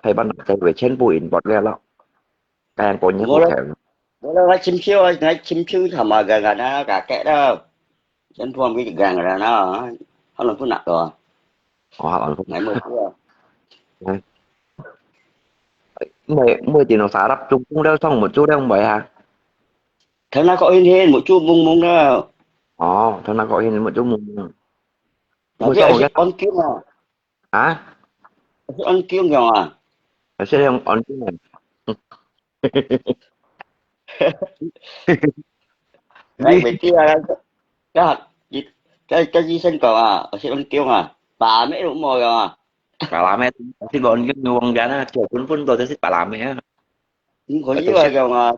台灣啊，這會全部import了咯。該樣講你好聽。無啦，𠊎親手啊，𠊎親手他媽个，那个个咯。 Dân thua mi gang ra na, ha lon phun nak to. Ồ, ha lon phun. Ngai mo tua. Mới, mới thì nó xả đắp chung cũng đeo xong một chút đeo không vậy hả? Thằng nó có hin hin một chút mung mung đó. Ồ, thằng nó có hin một chút mung mung. Nó biết ăn kiêng à? Hả? Ăn kiêng rồi à? Ăn kiêng à? Nãy buổi trưa, cái, cái, cái, cái y sinh còn à, ở trên ăn kiêng à, bà mẹ cũng mò rồi à. Bà làm mẹ, xin bọn kiêng nuông ra nó, chiều phun phun tôi sẽ bà làm mẹ. Không có lý do mà.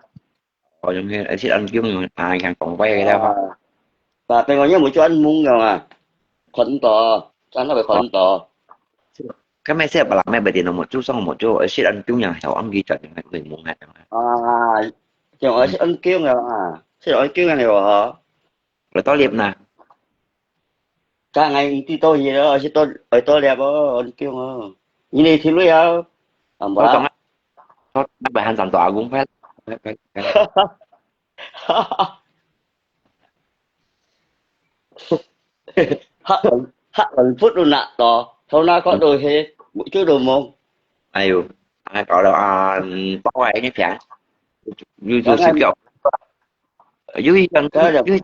Có những cái, xin ăn kiêng, à, hàng còn quay cái đó. Bà, bà, có những buổi trưa ăn mung rồi à. Khuẩn to, ăn nó phải khuẩn to. Cái mẹ sẽ bà làm mẹ bởi vì nó một chút xong một chút, ấy, shit ăn chung nhà hẻo ăn ghi chặt những người mù hạt. À, chẳng ấy shit ăn kiêng rồi à. Shit ăn kiêng này hả? Rồi tốt nghiệp nè. Cả ngày đi tôi gì đó, shit tôi, ấy tôi đẹp á, ăn kiêng á. Như này thì lui hả? À, Có mà. Còn á, có bài hành sản tỏa cũng phải, phải, phải, phải. Hak, hak lon phut lu nak to. Thâu na kok do he, bu chu do mong. Ayo, ai có đâu à, bao ai nhé phiền. Yu yu Có si ngay, kiao. Yu yi chang có yu được. Yu.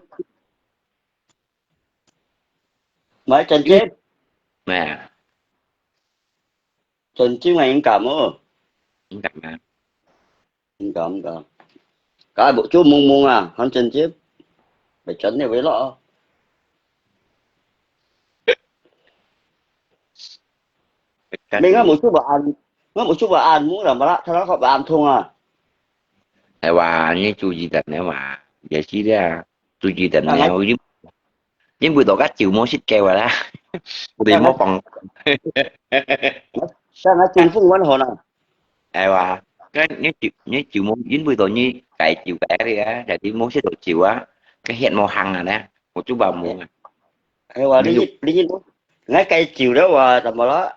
Mai chân chết. Nè, Chân chứ mày không cảm ơn. Không cảm à. Không có, không có. Cái bộ chú mung mung à, không chân chứ. Phải tránh này với lọ. Mình ngắm một chút bảo an, ngắm một chút bảo an mũ là mà lạ, thằng nó có bảo an thùng à. Hay là như chú gì thật nếu mà, giờ xí đấy à, chú gì thật À, nếu ngay- như, như buổi tối các chịu mua xịt kèo rồi đó. Tôi đi mua phòng. Sao nó chung phung quán hồ nè? Ai wa, cái nếu chịu, nếu chịu mua, dính buổi tối như cái chịu cái đi á, là đi mua xịt đồ chịu á. 該血無行啊咧，我就話無啊。哎，話你，你，你，𠊎戒酒了哇，怎麼了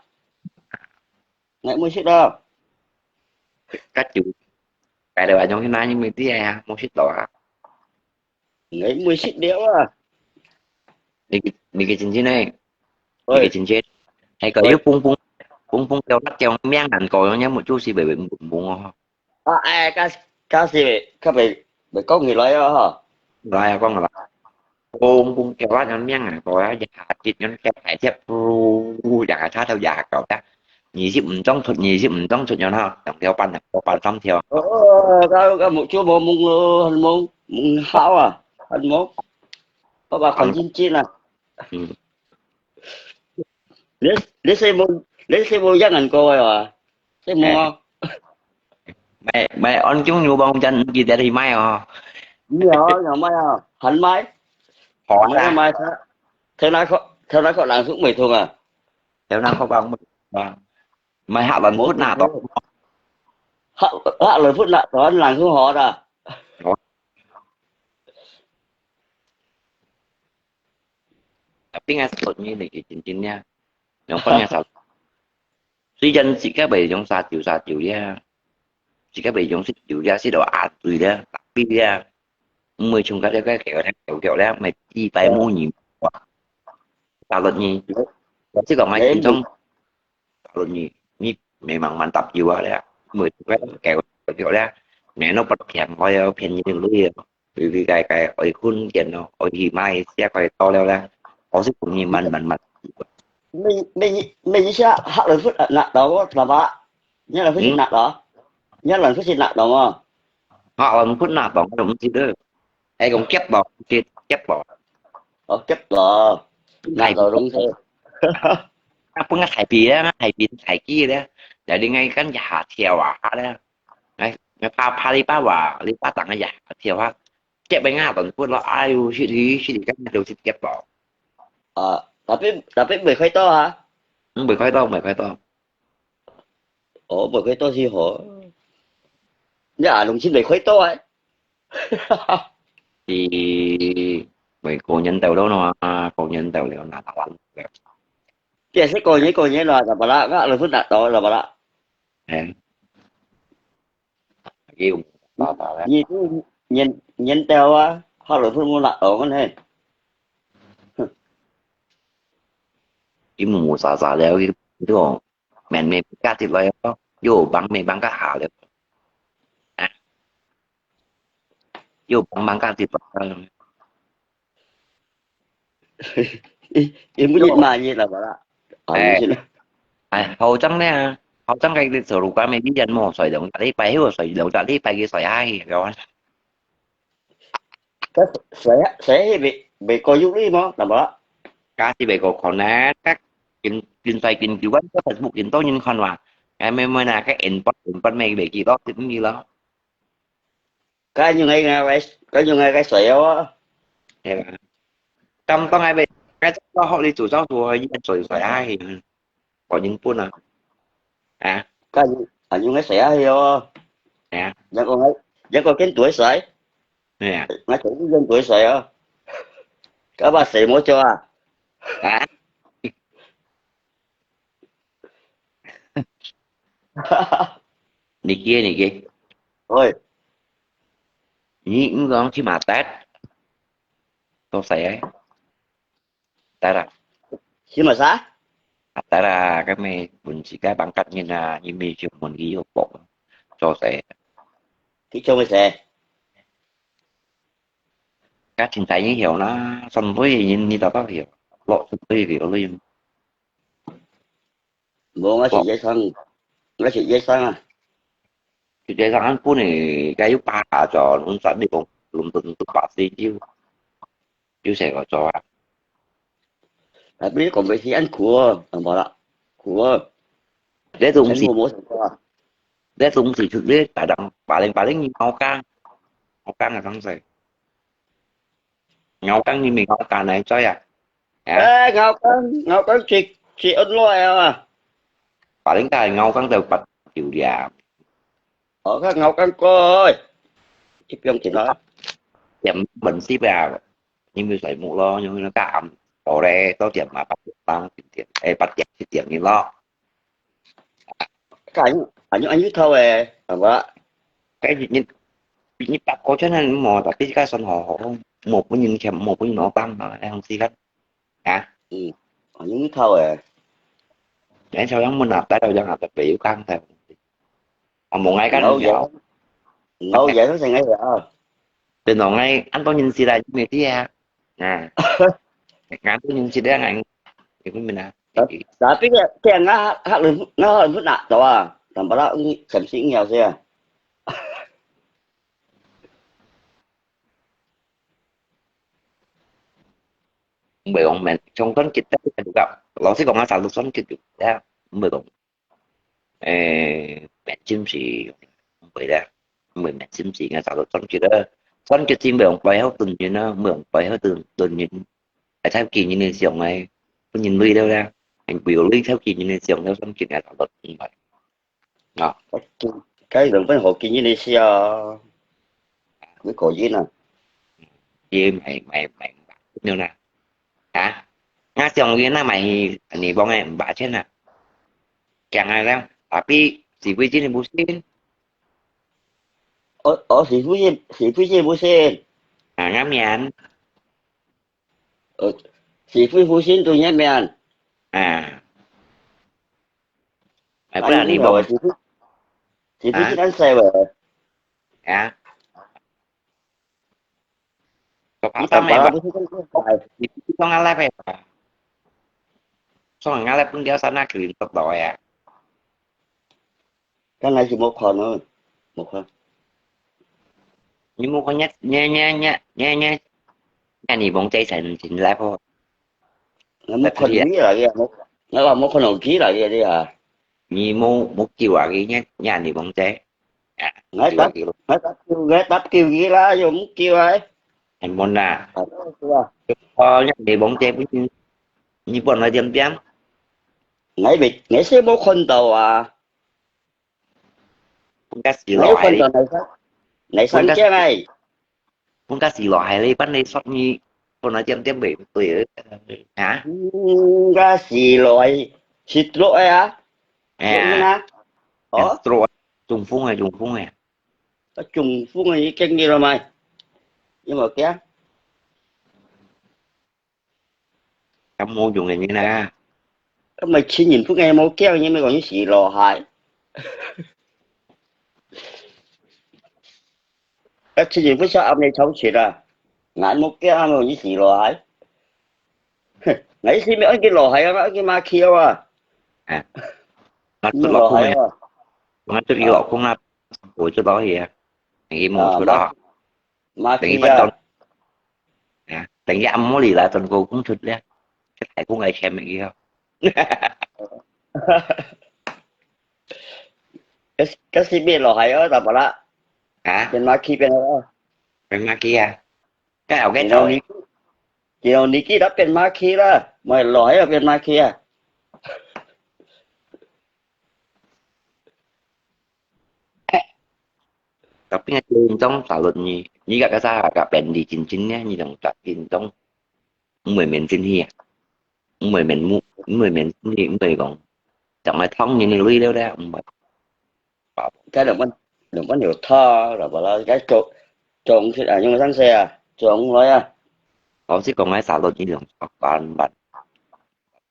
？𠊎無食了。戒酒，戒了啊，用去拿你咪知啊，無食到啊。 你毋會食了啊？你个，你个親戚呢？你个親戚，係个有蹦蹦，蹦蹦跳辣椒命難過，樣樣物就是會，會，會，會哦。啊，哎，假，假使佢袂，袂講起來哦，吼。來啊，講來。蹦蹦跳辣椒命難過啊，一下接樣跳大跳，噗，一下差頭一下高啊。 二十五張出，二十五張出樣哈，兩條半，兩條半三條。哦，哦，哦，該，該目珠無蒙咯，很蒙，蒙好啊，很蒙。爸爸看真真啊。嗯。你，你細妹，你細妹一人過个啊？細妹啊？買，買安中牛毛毡，你記得去買哦。有啊，有買啊，還買。好啊。買啊，買啊。頭那個，頭那個冷水未痛啊？頭那個講啊。 買客人窟拿到。客，客人窟拿到，冷好好啦。哦。Tapi ngai salut ni lagi cincin ya. Yang pun ngai salut. 雖然自家袂用啥酒啥酒呀，自家袂用食酒呀，食到阿醉呀，tapi呀，毋會像該个个个个个咧，咪一擺無二。Salut ni. 我即講愛緊張。 Kalau ni, ni memang mantap jiwa dia. Mesti kau kau dia. Neno pergi kau ya, pergi dulu ya. Beli kai kai, oi kun kian no, oi hi mai sia kau tahu leo lah. Kau sih punya man man man. 你，你，你一下嚇人窟拿到無？係嘛？你人窟拿到？你人窟拿到無？嚇人窟拿到，毋知道。 係講夾無？夾，夾無？哦，夾無？拿到東西。啊，本來大鼻咧，大鼻大支咧，就你愛跟一下跳啊咧，哎，哎，怕，怕你爸話，你爸當个一下跳啊，夾个啊，當骨咯，哎喲，失禮，失禮，跟就係夾無？啊，tapi，tapi袂開刀啊？嗯，袂開刀，袂開刀。 哦，無開刀是好。你阿龍先來開刀啊？是，每個人都有咯，個人都有拿到啊。這是個人個人啦，怎麼啦？那老師拿到怎麼啦？哎，用爸爸咧。你都年年到啊，好老師冇拿到呢。佢冇冇啥啥了，佢都 免免加跌落去咯，又幫免幫个下了。啊，又幫忙加跌落去。你，你不是罵你了吧啦？啊，哎，你是，哎，好像呢，好像个你走路干没力人么，所以两个礼拜，又所以两个礼拜个所以哎，然后 該洗啊，洗啊，係未，未過肉類麼？怎麼啦？該係未過看呢，該緊，緊洗緊久，該Facebook緊多人看哇。哎，妹妹呢，該煙波，煙波咩未幾多，知唔知咯？該用个，該用个，該洗啊。係啦。當當係未，該做好你做早做，一做洗啊，係。 個人本啊。啊？該用，啊，用个洗啊，係哦。係啊。一個，一個跟對洗。係啊。那肯定跟對洗哦。該把洗麼做啊？啊？你記，你記。喂。你，你講去馬達，都洗啊。 Tara. Sino sa? Tara, kami pun sika bangkat ngin na imi siya mun iyo po. So sa. Ki chong sa. Ka chin tai ni hiyo na, san tui ni ni ta ta hiyo. Lo san tui hiyo lo yun. Mo nga si Yesang. Nga si Yesang ah. Si Yesang an pun ni kayu pa cho, lun sa ni kong, lun tun tu pa si jiu. Jiu sa ko cho ah. Tapi kong besi an kuo, ang bala. Kuo. Dia tu mesti, 全部冇食過啊。Dia tu mesti tu dia kadang paling-paling ni ngau kang. Ngau kang kadang sa. Ngau kang ni mi ngau kang nai choi ah. 啊。哎，咬緊，咬緊食，食安耐啊。Paling ka ngau kang tau pat kiu dia. 哦，佢咬緊過，一邊食啦。點問題啊，因為睡目咯，因為該暗到咧，到點嘛，八點半，九點，誒，八點、七點个咯。該恁樣，恁樣，恁樣透誒，係無？該你，你，你八個圈啊，無，tapi該算好好，無分人欠，無分人攞單嘛，該樣時間。啊？嗯，恁樣透誒。你朝陽門啊，帶到陽啊，特別有講的。啊，無愛講了。老爺，老爺都成个了。變到愛恁多人識啦，你知啊？啊，恁多人識了，你，你明啊？Tapi kaya, kaya nga, ha, ha, ha, ha, na, tawa. Tambah lah, ni, samsing ya saya. 毋會講免，像團結得，老實講啊，早就團結有咧，毋會講，誒，免真實，毋會咧，毋會免真實，應該早就團結咧。團結真會用背後盾人啊，毋會用背後盾，盾人，係偷見人个相个，分人累了咧，用背後累偷見人个相，了團結啊，早就毋會。 啊，該，該兩本好經營一下啊，你可以啊。佢買，買，買，買，了啦。啊，那像佢那買，你講个五百千啊，講啊了，tapi 徐慧珍不信。哦，哦，徐慧珍，徐慧珍不信。啊，那免。 呃，徐慧珍都入面。啊。哎，不然你無，徐慧，徐慧珍恁細个。啊？你爸爸不是這樣子。你放下來吧。放下來，分掉三那個人得到呀。 該𠊎就無看咯，無看。你無看，若，若，若，若，若，若，若女王姐先，先來po。𠊎無看佢來个，無，𠊎話無看到佢來个，你啊。你無，無救啊，佢若，若女王姐。啊，𠊎答，救啊，救。𠊎答救，𠊎答救佢啦，又無救啊。哎，無啦。啊，對啊。哦，若女王姐本身，你本來點點。𠊎未，𠊎先無看到啊。 分佢死落海裡。你看到哪三，哪三隻哎？分佢死落海裡，分你說你本來點點袂對啊？嗯，該死落海，stroke个啊？哎呀，stroke个啊？哦？Stroke，中風个，中風个。啊，中風个，你見佢了沒？有無驚？ 咁無用个人啊。咁咪親人屋个無驚，你咪講你死落海。啊，親人屋想暗你吵切啊，𠊎無驚，咪講你死落海。𠊎意思咪愛佢落海啊，愛佢嘛去啊。啊，𠊎出落空个，落海啊。𠊎出去落空啊，我出落去啊，你無出啊。 嘛，等於，啊，等於暗摸你啦，等高工出咧，這大工个錢乜要。該，該係變落海哦，大伯啦。啊？變馬去變哦。變馬去啊？該後該走誒。見到你，見到你記得變馬去啦，莫落海又變馬去啊。 Tapi ngan Cik Intong salut ni, ni kat kasa kat pendi cincin ni, ni dong kat Cik Intong. Mui men cin hi, mui men mu, mui men cin hi, mui gong. Chẳng ai thong ni ni lui leo leo, mui. Cái đồng bánh, đồng bánh nhiều tho, rồi bảo là cái trộn, trộn thịt à, nhưng mà sẵn xe à, trộn không nói à. Có chứ còn ai salut ni dong, còn bạn.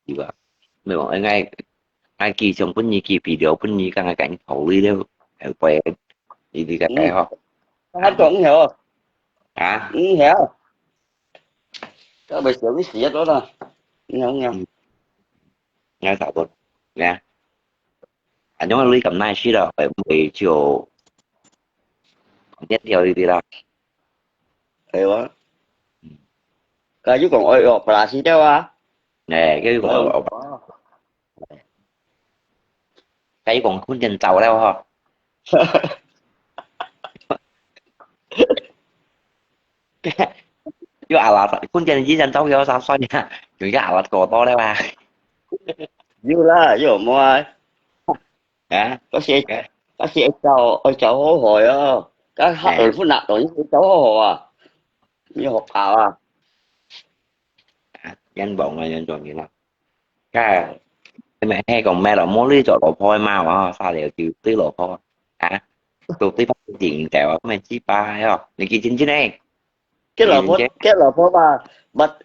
對吧？你講，哎，𠊎，𠊎寄相分你，寄肥料分你，剛剛跟你考慮了，哎，不然，你，你該該吼。嗯。他還講你好。啊？你好。該袂少你死得多了。你好，你好。嗯。你好，差不多。你看。啊，因為你咁nice了，哎，會就，變掉一點啦。係啊。嗯。該又講，哎喲，本來死掉啊。哎，該又講，哎喲。 該講空間走了吼。有阿拉，空間以前走去啥算呀？有一個阿拉過多了吧？有啦，有無啊？啊？該時，該時愛走，愛走好好哦。該下二分啊，當然愛走好好啊。你學校啊？冤枉啊，冤枉你啦！該，你咪係講咩咯？無你做老婆个嘛，哇，啥了就對老婆啊，都對方定掉啊，咪雞巴喲！你幾斤斤呢？該老婆，該老婆嘛，嘛，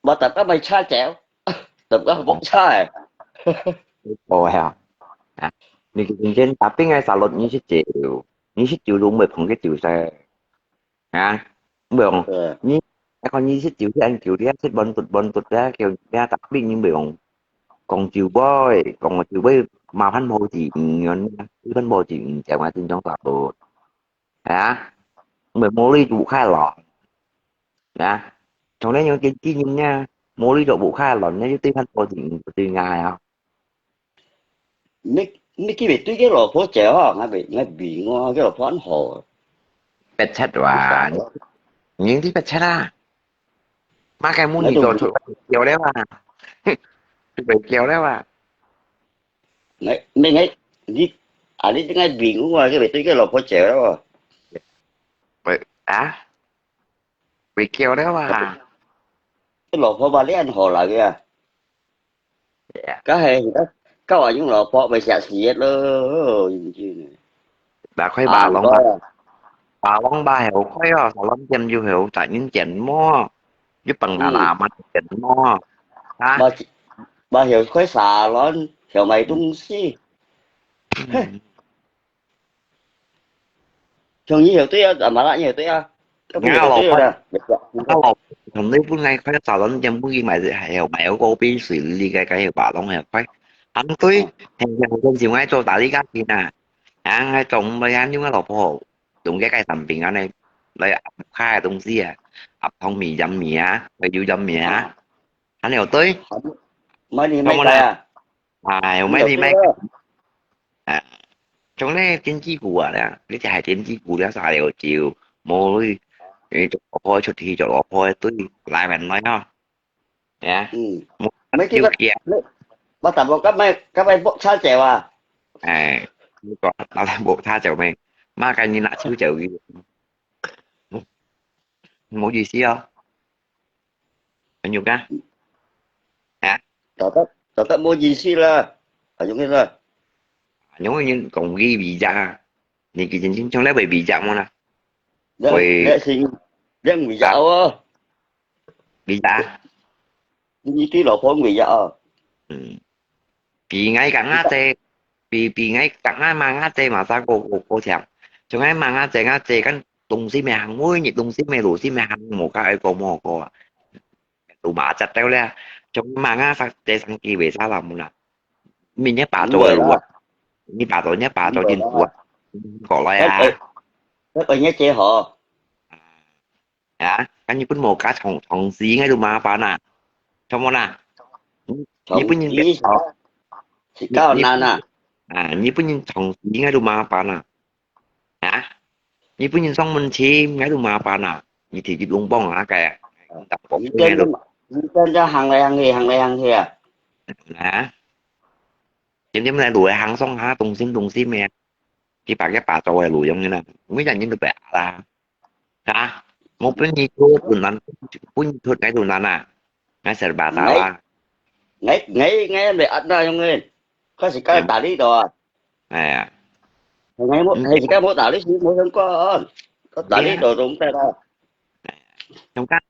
嘛，大家咪差走，大家冇差誒。哦，係啊，啊，你幾斤斤？打兵个沙律二十九，二十九都毋會碰个九十。 啊，毋用，你，啊，看你食酒，去恁久，你食滿足滿足，你叫你打病，你毋用。講酒杯，講酒杯，麻煩無錢，嗯，麻煩無錢，講啊，正常大多。啊，毋會無你就開了。啊，從來有見經驗呢，無你就無開了，那就對方無錢，對外啊。 你，你今日對个老婆姐吼，𠊎袂，𠊎袂，𠊎个老婆恁好。別切哇，你，你別切啊！嘛該問你做出來叫了啊，就袂叫了啊。你，你，你，你，啊，你應該袂，𠊎个袂對个老婆姐了。喂，啊？ 會叫了啊。老婆把你恁好來个啊。該係，該話用老婆會嚇死个咯，認真。那塊馬龍吧，馬龍吧，好快哦，十點就好，在人間麼？又幫他拿嘛，人間麼？啊？把，把好快沙龍，想買東西。像你又對啊，阿媽啦，你又對啊，摎朋友又對啊。阿老，同你本來快要早到你講，不如買，還有買個杯水，你該該有把弄還快。啊，對，很像很像愛做打理家庭啊，啊，還做毋來啊，你个老婆用該个產品啊呢，來合開个東西啊，合湯米、飲米啊，來有飲米啊，還有對。買你買个啊？哎，有買你買个。 啊，從來天氣股啊，你就係天氣股了，啥了就無你，你就老婆出去就老婆對，來問來吼。呀，嗯，無你今日，就驚。你，我淡薄今日，今日木叉走啊。哎，你講，拿來木叉走咩？嘛，趕緊拿手走去。無意思哦。 朋友啊？啊？大家，大家無意思啦。啊，用个啦。用个人講佢微弱啊，你幾斤斤，從來會微弱麼啦？你，會你係，你微弱哦。微弱啊？你對老婆微弱哦。嗯。 比𠊎个阿姐，比，比𠊎个阿嫲阿姐嘛，生个个个強。像𠊎嫲阿姐，阿姐kan東西乜行，每日東西乜路西乜行，無个愛講無个啊。都嘛隻到咧，像嫲阿姐生機會啥啦，無啦。明日把做个路啊，你把做，你把做進步啊，過來啊。該，該，該，你姐好。 啊，該日本無加長，長時應該就麻煩啦，著無啦？嗯，日本人長時，哦，係較難啊。啊，日本人長時應該就麻煩啦。啊，日本人上門尋，應該就麻煩啦。你直接攏幫啊，該，你真，你真正行來行去，行來行去啊。啊，點點來路來行上下，動心動心个。 佢把个把做个路用个啦，每個人都白啦。啊，無分你做困難，分你出該困難啊，該係把刀啊。𠊎，𠊎，𠊎，𠊎毋係恁樣用个，佢係該打理到啊。哎呀，𠊎無，嗯，係自家無打理，係無相干，佢打理到都毋得啦。相干。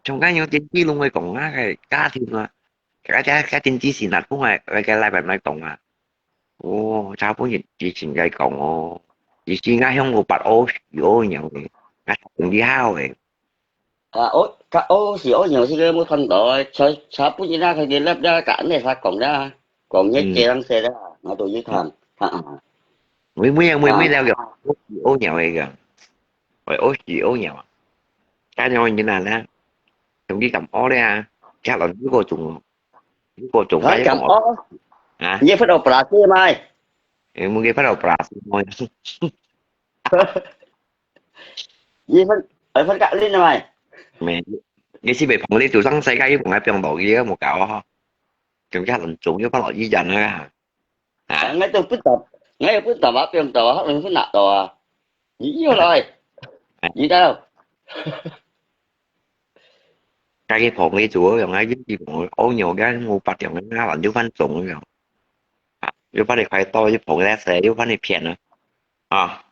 像該樣電視攏會講啊，該家庭啊，該，該，該電視先啊，講啊，該，該來慢慢講啊。哦，差不多以前該講哦，以前𠊎鄉下八二四二二个，𠊎同你好个。啊，哦，該二四二二係个無看到个，差，差不多那個月粒了，該恁樣才講啦，講一節人說啦，𠊎都有聽，啊啊。每，每樣，每，每了个，二四二二个，喂，二四二二啊。該樣人啊， 同佢感冒咧啊，吃落如果中，如果中，啊，該感冒。啊？你發到Brazil嘛？誒，無佢發到Brazil嘛。你發，誒，發隔離嘛？咩？你是未碰你做生世界，又碰下放落去，無搞啊？仲加難做，又放落醫院啊？啊？啊，𠊎都不懂，𠊎也不懂啊，放到啊，可能是拿到啊。你又來，你到。該个捧个煮个樣啊，一直捧个，哦，有个我八點个，那碗就飯盅个樣。啊，又把你快到，就捧个來食，又把你騙了。啊，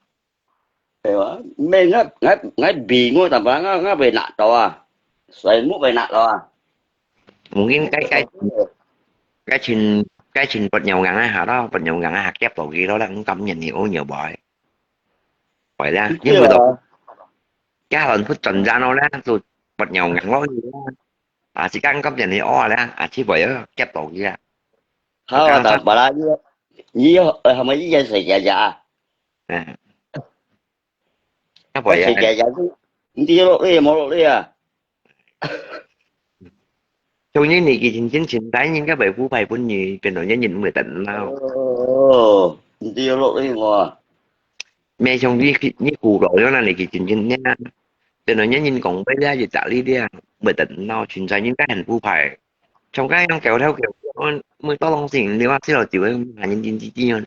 對啊，毋係，𠊎，𠊎，𠊎比我淡薄，𠊎，𠊎袂拿到啊，所以無會拿到啊。Mungkin該，該，該群，該群不鳥眼啊，下到不鳥眼啊，夾到佢咯，毋甘願你哦，有無？會啦，因為都，對啊。該人不轉戰咯，那就不鳥眼咯，啊，時間甘願你哦啦，啊，去會啊，夾到佢啊。好啊，但係啦，你，你，呃，係咪一件事情啊？嗯。該會啊。事情啊，你，你落力無落力啊？ 像你年紀輕輕，大人个維護牌分你，變到你人毋會得鬧。哦，你有落力無？無像你，你古老樣啦，年紀輕輕呢，變到你人講話咧，就大力咧，毋會得鬧，存在人家很不牌。像該樣狗頭狗，我，我當然是，你話細路仔，還認認真真，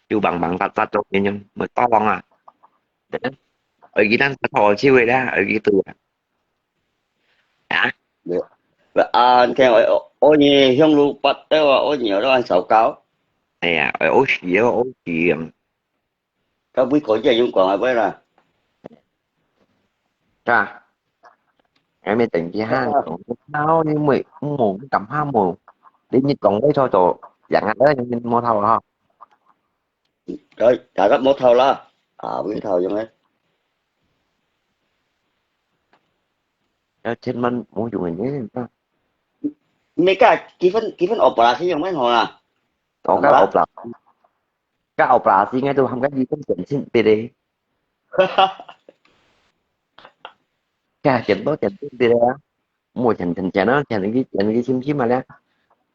就棒棒扎扎做，樣樣，我當然啊。而佢單只拖手个啦，而佢對啊。 啊？啊，聽我，我，我，你香爐拔掉啊，我，你有亂糟糕。哎呀，哎，我死了，我死了。到尾可以用講啊，不啦？啊，還沒等一下，啊。然後因為，嗯，你幹嘛無？你，你講的錯錯，兩個人你摸頭哈。 佢，大家無頭啦，啊，無頭用个。要千萬無用个呢。毋係，該結婚，結婚operasi用咩好啦？哦，該operasi，該operasi應該都含該醫生檢診別个。該檢多檢診別个啊，莫錢錢錢啊，錢你去錢你去心心啊咧，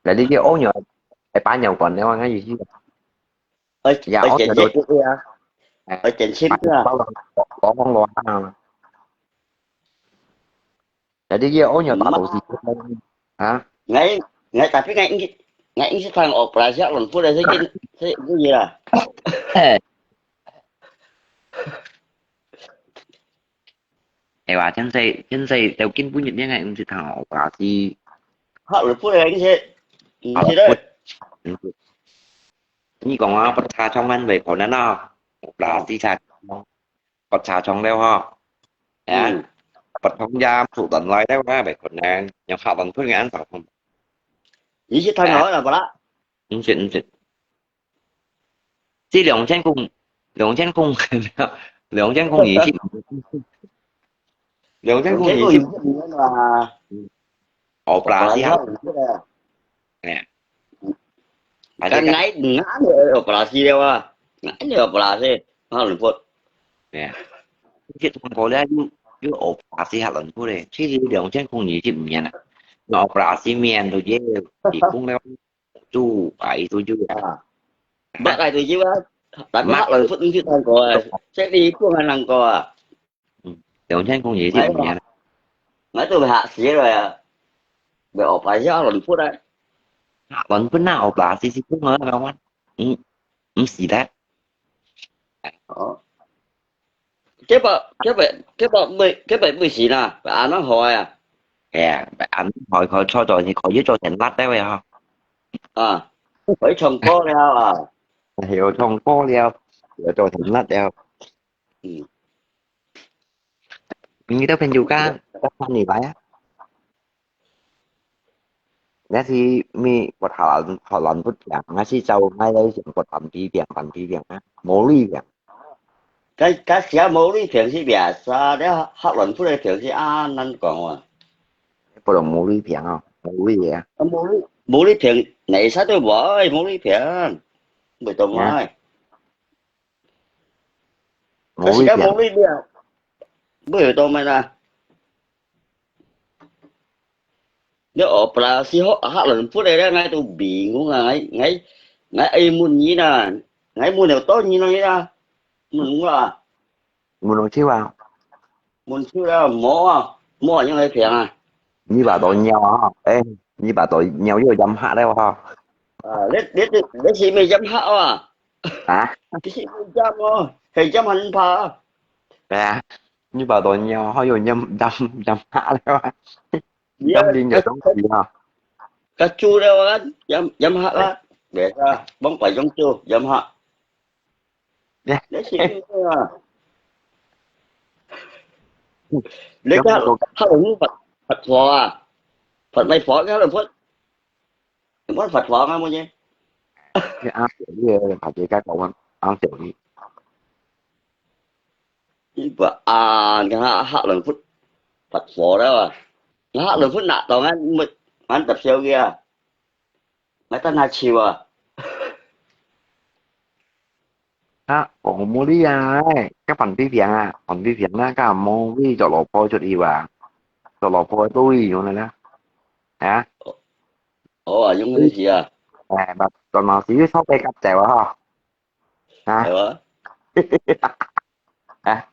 來你去屙尿，來拔尿管了啊，該意思。 愛，呀，愛剪切就對啊。哎，愛剪切啊。包，包，包，包，啊。Jadi dia oh nyo tak tahu sih. Ha? Ngai, ngai tapi ngai inggit, ngai inggit sang operasi lon pun dah sedikit, sedikit lah. Eh, wah, 真係，真係，就根本就應該毋識讀operasi。學了不了，你這，你這个。你講啊，不查窗門會可能啊，operasi查，不查窗了哈。啊，嗯。不通呀，出門來了啊，會可能，要下班突然間早上。你去看好了不啦？毋識，毋識。 這兩千公，兩千公，兩千公二十，兩千公二十。兩千公二十啊。Operasi啊。哎呀。Kan ngai, ngai operasi了啊。Ngai operasi，啊，你不。哎呀。這通過了，又，又operasi下輪過咧，其實兩千公二十五年啊。那operasi面都也，提供了。 住啊，佢都有啊。啊。捌來都有啊，但係學來佛毋識聽過啊，這你講个人過啊。嗯，兩千公二十五年。𠊎都嚇死了啊！會學白話亂佛啊。亂佛啊，學白話是講啊，嗯，毋是咧。哦。 佢把，佢把，佢把尾，佢把尾時啦，把恁樣害啊。係啊，把恁樣害，佢做到，佢可以做成辣个啊。啊，可以唱歌了啊。係，有唱歌了，有做成辣了。嗯。你都朋友家，你來啊？那是咪，我好難，好難不講，那是找那个想我當地病，當地病啊，毛利病。 該，該時啊，毛利病是biasa，這學亂佛个病是恁難講啊。不能毛利病啊，毛利啊。啊，毛利，毛利病，哪儕都無愛毛利病，袂當愛。毛利病。該時啊，毛利病，袂當愛啦。 你operasi學，學亂佛个咧，𠊎都bingung啊！𠊎，𠊎，𠊎愛問你啦，𠊎問了多你啦，問我啊。問到手啊？問手了，無啊，無啊，用來平啊。你把到尿啊？哎，你把到尿又染黑了哈？啊，你，你，你，你是毋係染黑啊？啊？你是毋係染哦？係染很怕啊？對啊，你把到尿好又染，染，染黑了啊？你啊，今年就當時啊，該豬了啊，飲，飲客啊，別个，往外用豬，飲客。你，你食啊？你个，客人發，發火啊？發咩火？客人發，發發火啊，麼个？你阿姐，你个，阿姐，該講，阿姐，你。 你不啊，你看客人發，發火了啊！你客人發拿到俺，俺，俺搭笑个啊，俺當下笑啊！啊，講無理啊，哎，該飯店啊，飯店啊，該無位做老婆出去啊，做老婆都會用的啦，啊？哦啊，用得起啊！哎，把，做老師又臭白kapcai啊哈！ 啊？係啊。啊？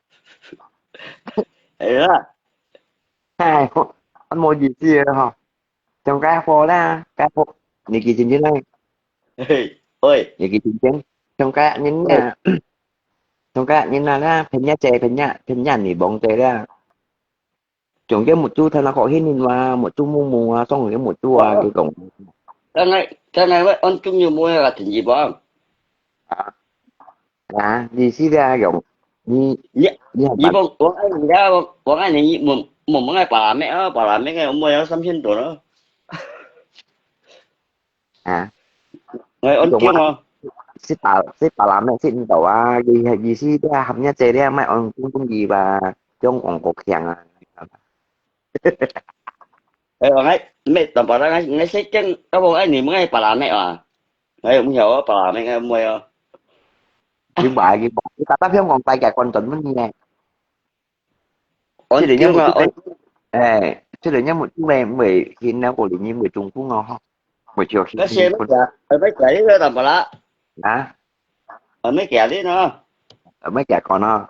係啊。哎，無意思个吼。像該貨啦，該貨，你記清楚啦。嘿，喂。你記清楚，像該人啊，像該人啊啦，騙人仔，騙人，騙人你忘記啦。 像个目珠，頭那個，迄年嘛，目珠目目啊，裝个目珠啊，哦。佢講。剛才，剛才我，俺中意摸个天气棒。啊，啊，你是个用，你，你，你很你莫，我爱你啊，我，我爱你，莫，莫，莫爱巴拉咩啊，巴拉咩个，我要三千多了。 啊。哎，安靜哦。識打，識打爛咩？識毋到啊！佢係意思，你係含一隻，你係咪安公公義吧？將王國強啊！哎，我愛，咩，當巴拉，我，我識講，啊，我愛你，我愛巴拉咩啊？哎，毋曉啊，巴拉咩，我毋會啊。你話，你話，你打打香港大嘅觀眾問你呢？ 安靜啊，這個人家目珠，安靜。哎，這個人家目珠會，會，現在過年會中風哦，吼。會笑，該先乜行，呃，乜行呢個淡薄啦。啊？呃，乜行呢哦。呃，乜行講哦。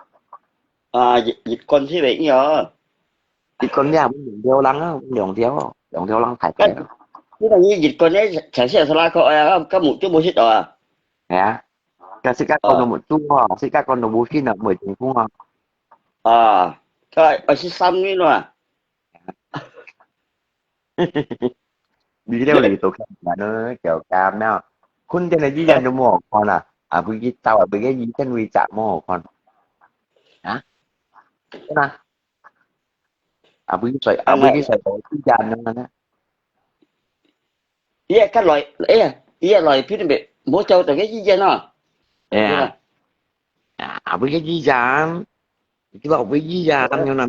啊，一，一罐係袂用哦。一罐了，兩條人啊，兩條哦，兩條人太貴了。該，你講你一罐呢，才四十來塊，哎呀，該，該目珠無食到啊。哎呀，該自家講到目珠哦，自家講到無心啊，會中風啊。 啊，該二十三年了。你這裡都看完了，搞搞鬧，困電的醫院都無好看啊，啊，不去找啊，不去醫生會咋無好看？啊？真的？啊，不去睡，啊，不去睡，我去家那个呢？ 伊个較來，哎呀，伊个來片面，無照到个醫院哦。哎呀，啊，啊，為个醫院，你知道為醫院，咁樣啦，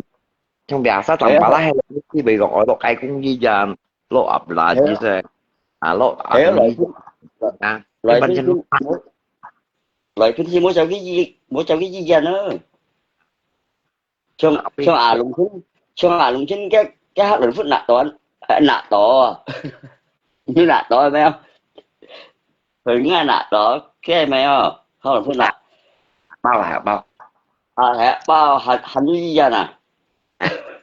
像biasa tanpa啦，係，你袂講我落開工醫院，落up啦，其實，啊，落up醫院啊，來片片，來片片無照个醫，無照个醫院哦。 像，像阿龍親，像阿龍親个，个客人會拿到，呃，拿到啊。你拿到沒有？很愛拿到，个沒有？客人會拿。包啊，包。啊，係，包還，還有一樣啊。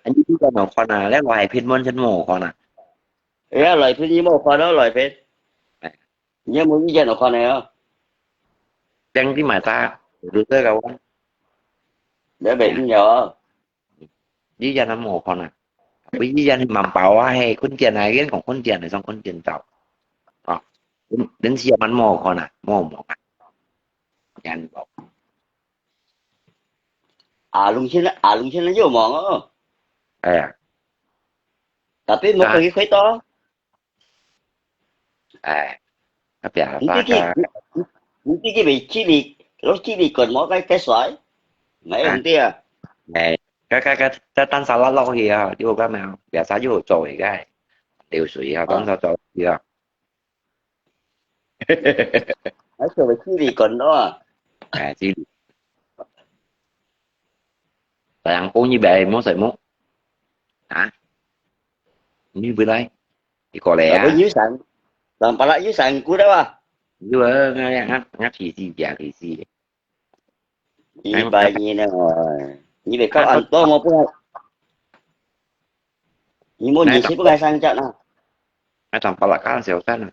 你這個無看啊，你外片完全無看啊。哎呀，來片你無看到，來片。哎。 你有無意見就看个哦。正經嘛，ta，有這個哦。你袂用了哦。意見都無看啊。不意見蠻飽啊，嘿，困電啊，人講困電，你講困電到。啊，恁，恁時也蠻無看啊，無無啊。人講。阿龍現在，阿龍現在又忙哦。哎呀。Tapi無可以回答。 哎，啊，biasa你自己，你，你自己袂自律，落自律管無該，該衰，沒問題啊。哎，該，該，該，該單沙拉落去啊，又幹嘛？biasa又做一個流水啊，單沙做去啊。還是會自律管咯啊。哎，自律。Sayang pun ni bai mo sai mo. Ha? Ni boleh. Iko le ya. Apa you sang? Bang pala you sang ku dah wah. You eh ngat ngat ngat kisi dia kisi. Ibai ni na. Ni bai kau anto mo pun. Ni mo ni si pun sang cak na. Ngat sang pala kan siau san.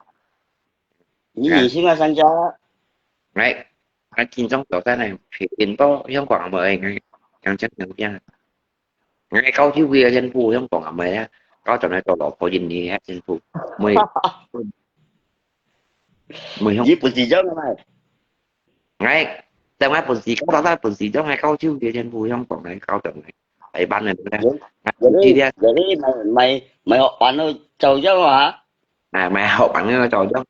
Ni ni si ngat sang cak. Ngai ngat kin song siau san ngai. Pin to yang kuang mo ngai yang cak yang yang. Ngai kau ti wia yan pu yang kuang mo ya. 教轉來做老婆印尼个政府，每每項，你本事將个嘛？𠊎，在𠊎本事，教到𠊎本事將个教授个政府香港个教轉來，台灣个咧，有有啲有啲買買買學板都做咗啊？啊，買學板个做咗。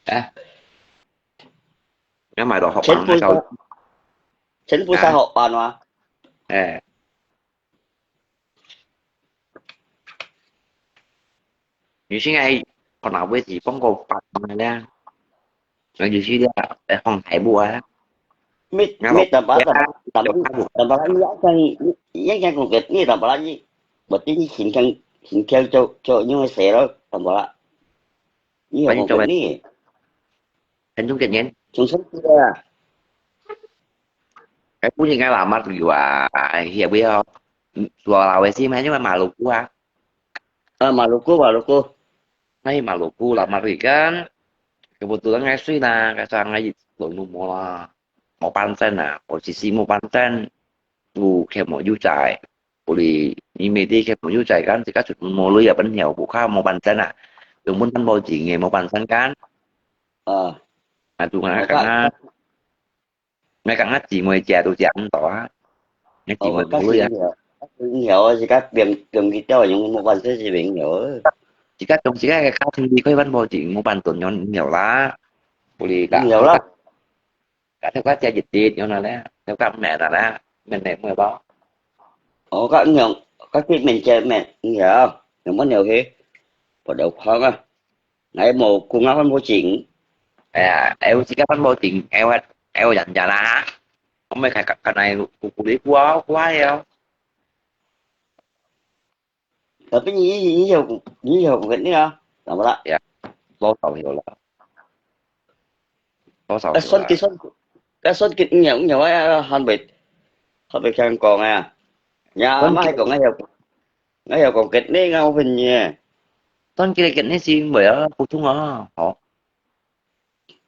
啊，你買到學板个做，全部都學板啊？哎。 有時𠊎可能會是放个八萬咧，有時咧，誒，放大步啊。你你tambah tambah tambah tambah你yang yang yang konkret ni tambah lagi. Berarti你先先先做做因為寫咯，tambah lah. Ni yang konkret ni. 很重要个。重生个。哎，不应该拿马路啊，也不要，嗯，说老百姓嘛，因为马路虎啊。啊，马路虎，马路虎。哎，马路虎，拿马路kan，kebetulan ngai sui na, kasa ngai lông lông mo la, mo pan sen na, posisi mo pan sen, tu ke mo yu chai. Uli, ni mesti ke mo yu chai kan, sika chut mo lui ya ban hiau, buka mo pan sen na. Yung pun pan bo jing, mo pan sen kan. 啊，啊，tu ngah kang ngah，ngah kang ngah姊妹姐都姐毋到啊，你姊妹無女啊？有，自家變變佢掉用無辦法是變有。自家從自家个家庭離開，辦法就無辦法用有啦，不離啦。有啦。Ka theo ka chia jidit nyo na le, theo ka mẹ na le, mẹ nè mẹ bao. Ồ, ka nyo, ka ki mẹ chia mẹ nyo, nyo món nyo khi, bắt đầu khó à. Ngai mô kû ngau hăn mô chỉnh. À, eo chỉ các hăn mô chỉnh, eo hăn, eo dặn dặn à. Không mấy cái cái này của của đi qua qua eo. Tapi ni ni ni yo ni yo cái này à. Làm sao? Dạ. Bao tàu hiểu là. Bao tàu. Cái son cái son, cái son cái nhiều nhiều à, hăn bệt, hăn bệt khang kong à. Nhà mà hay kong à, hay kong cái này ngau bên nhé. Son cái cái này xin vậy à, phổ thông à, hả?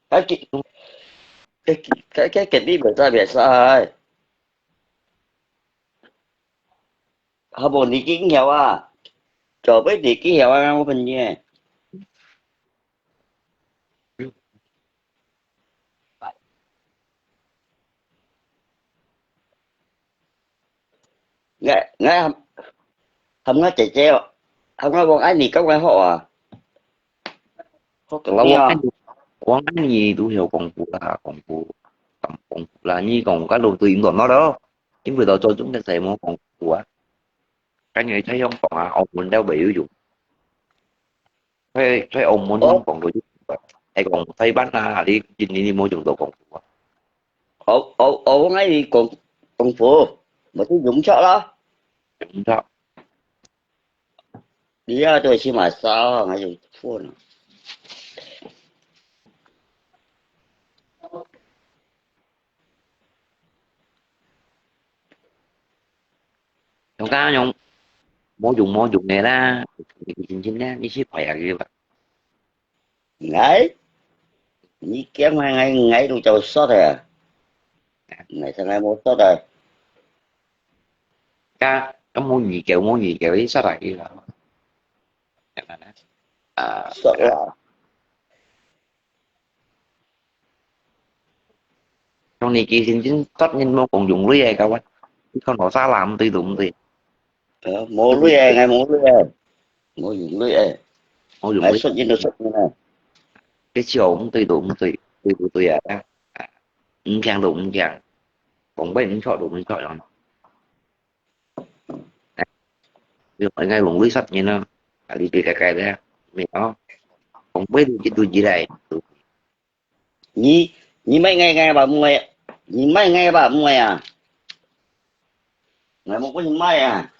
Cái cái cái cái cái này bây giờ bây giờ ai? Hả bộ này cái nhiều à? Cho biết này cái nhiều à, ngau bên nhé. Ngai ngai hăm hăm ngai chế chế, hăm ngai wong ai nì kau ngai hok à. Hok keng nì à. Wong ai nì tu hiểu công phu là công phu, công công phu là nì công cái lô tu im đồn nó đó. Chính vì đó cho chúng ta thấy một công phu à. Cái này thấy không còn à, ông muốn đeo bảy ví dụ. Thấy thấy ông muốn không còn đối với, hay còn thấy bắt là đi chính đi mua dùng đồ công phu à. Ổ ổ ổ ngay đi công công phu, mà tôi dùng chọn đó. Dùng chọn. Đi ra tôi xin mà sao ngay dùng phone. Yung ka yung, mo yung mo yung nè la, yung nè, ni si phải à cái vậy. Ngai, ni kiang ngai ngai ngai lu chau sót à. Ngai sang ngai mo sót à. Ka, ka mo nhị kiểu, mo nhị kiểu đi sót à cái là. À, sót à. Trong này kỳ sinh chính trách nhân mô cộng dụng lý ai cả vậy. Không nói xa làm tùy tùm tùy. Ờ, mô lý ai, ngai mô lý ai. Mô dụng lý ai. Mô dụng lý. Xuất nhân nó xuất như này. Cái chiều cũng tùy tùm tùy, tùy tùm tùy à. Không chang đủ không chang. Cũng biết không chọn đủ không chọn rồi. Ví dụ ngay lùng lý xuất như nó. Đi đi cái cái đấy. Mình nó. Cũng biết được cái tùy gì đây. 你你买ngay ngay吧，买，你买ngay吧，买啊！买么不是买啊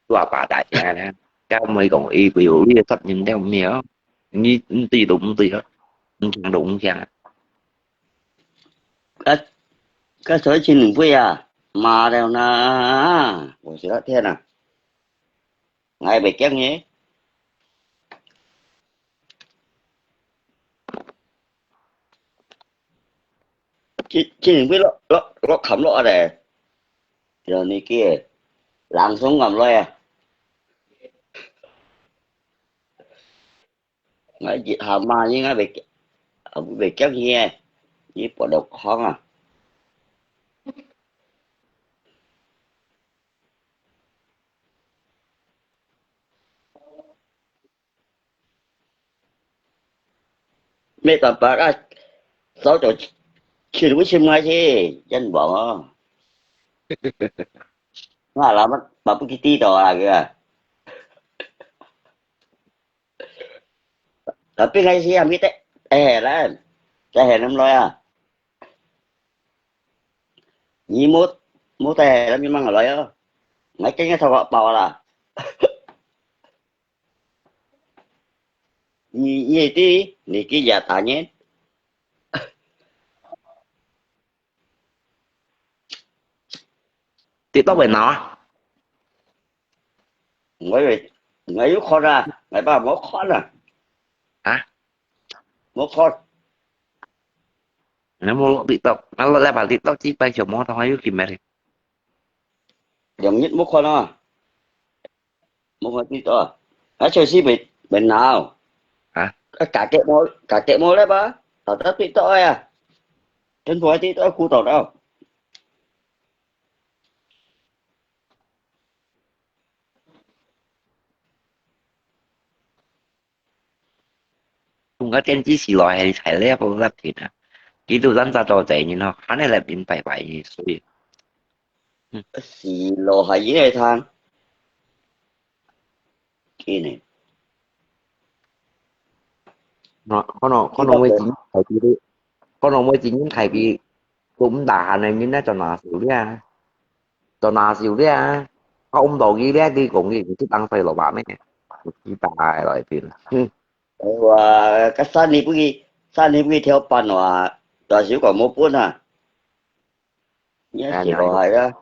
？Tua pa đại nhà nè, cái mới còn y ví dụ lý xuất nhìn theo mẹ, 你你对都不对啊，你听都不听啊。个个所以请你不呀，妈的呢，我说天哪！ Ngai bai kiang nge. Chi chi ning bai lo lo lo kham lo a de. 有你个，冷松咁來啊！𠊎一下嘛，應該袂，啊，袂驚佢个，佢發到空啊！ Mẹ tao bác à, sao cho chuyện với chim ngay thế, dân bảo à. Ngà là mà, mà bút kì tí đó à kìa. Tapi ngay si ambil teh, eh, lan. Teh, eh, năm loi à. Nhi mốt, mốt teh, eh, năm mang loi à. Ngay cái ngay thao bảo là. Nyi, nyi ti, nyi ki ya ta nyen. TikTok bên nào? Ngai, ngai yu khon à, ngai ba mo khon à. Hả? Mo khon. Ngai mo TikTok, ngai lo le ba TikTok chi pai chua mo thong yu ki meri. Yang nyit mo khon à. Mo khon TikTok à. Ngai chua si bên, bên nào? Hả? Cả kẹt mo, cả kẹt mo le ba. Tao tao TikTok à. Trên phố TikTok khu tao đâu. Chúng ta trên chỉ xì lòi hay, hay lẽ bao lắp thịt à. Kỹ thuật rắn ra trò chạy như nó, khá này là biến bại bại như xui. Xì lòi hay dễ thang. Kỹ này. Nó, có nó, có nó mới chính phải đi. Có nó mới chính phải đi. Cũng đã hành này, mình đã cho nó xíu đi à. Cho nó xíu đi à. Có ông đầu ghi đi, đi cũng ghi, cũng đang phải lo bà mẹ. Đi bà lại pin. Ê, wa, ka san ni bui, san ni bui theo pan wa, tua siu ko mo pun ha. Nya si lo hai a.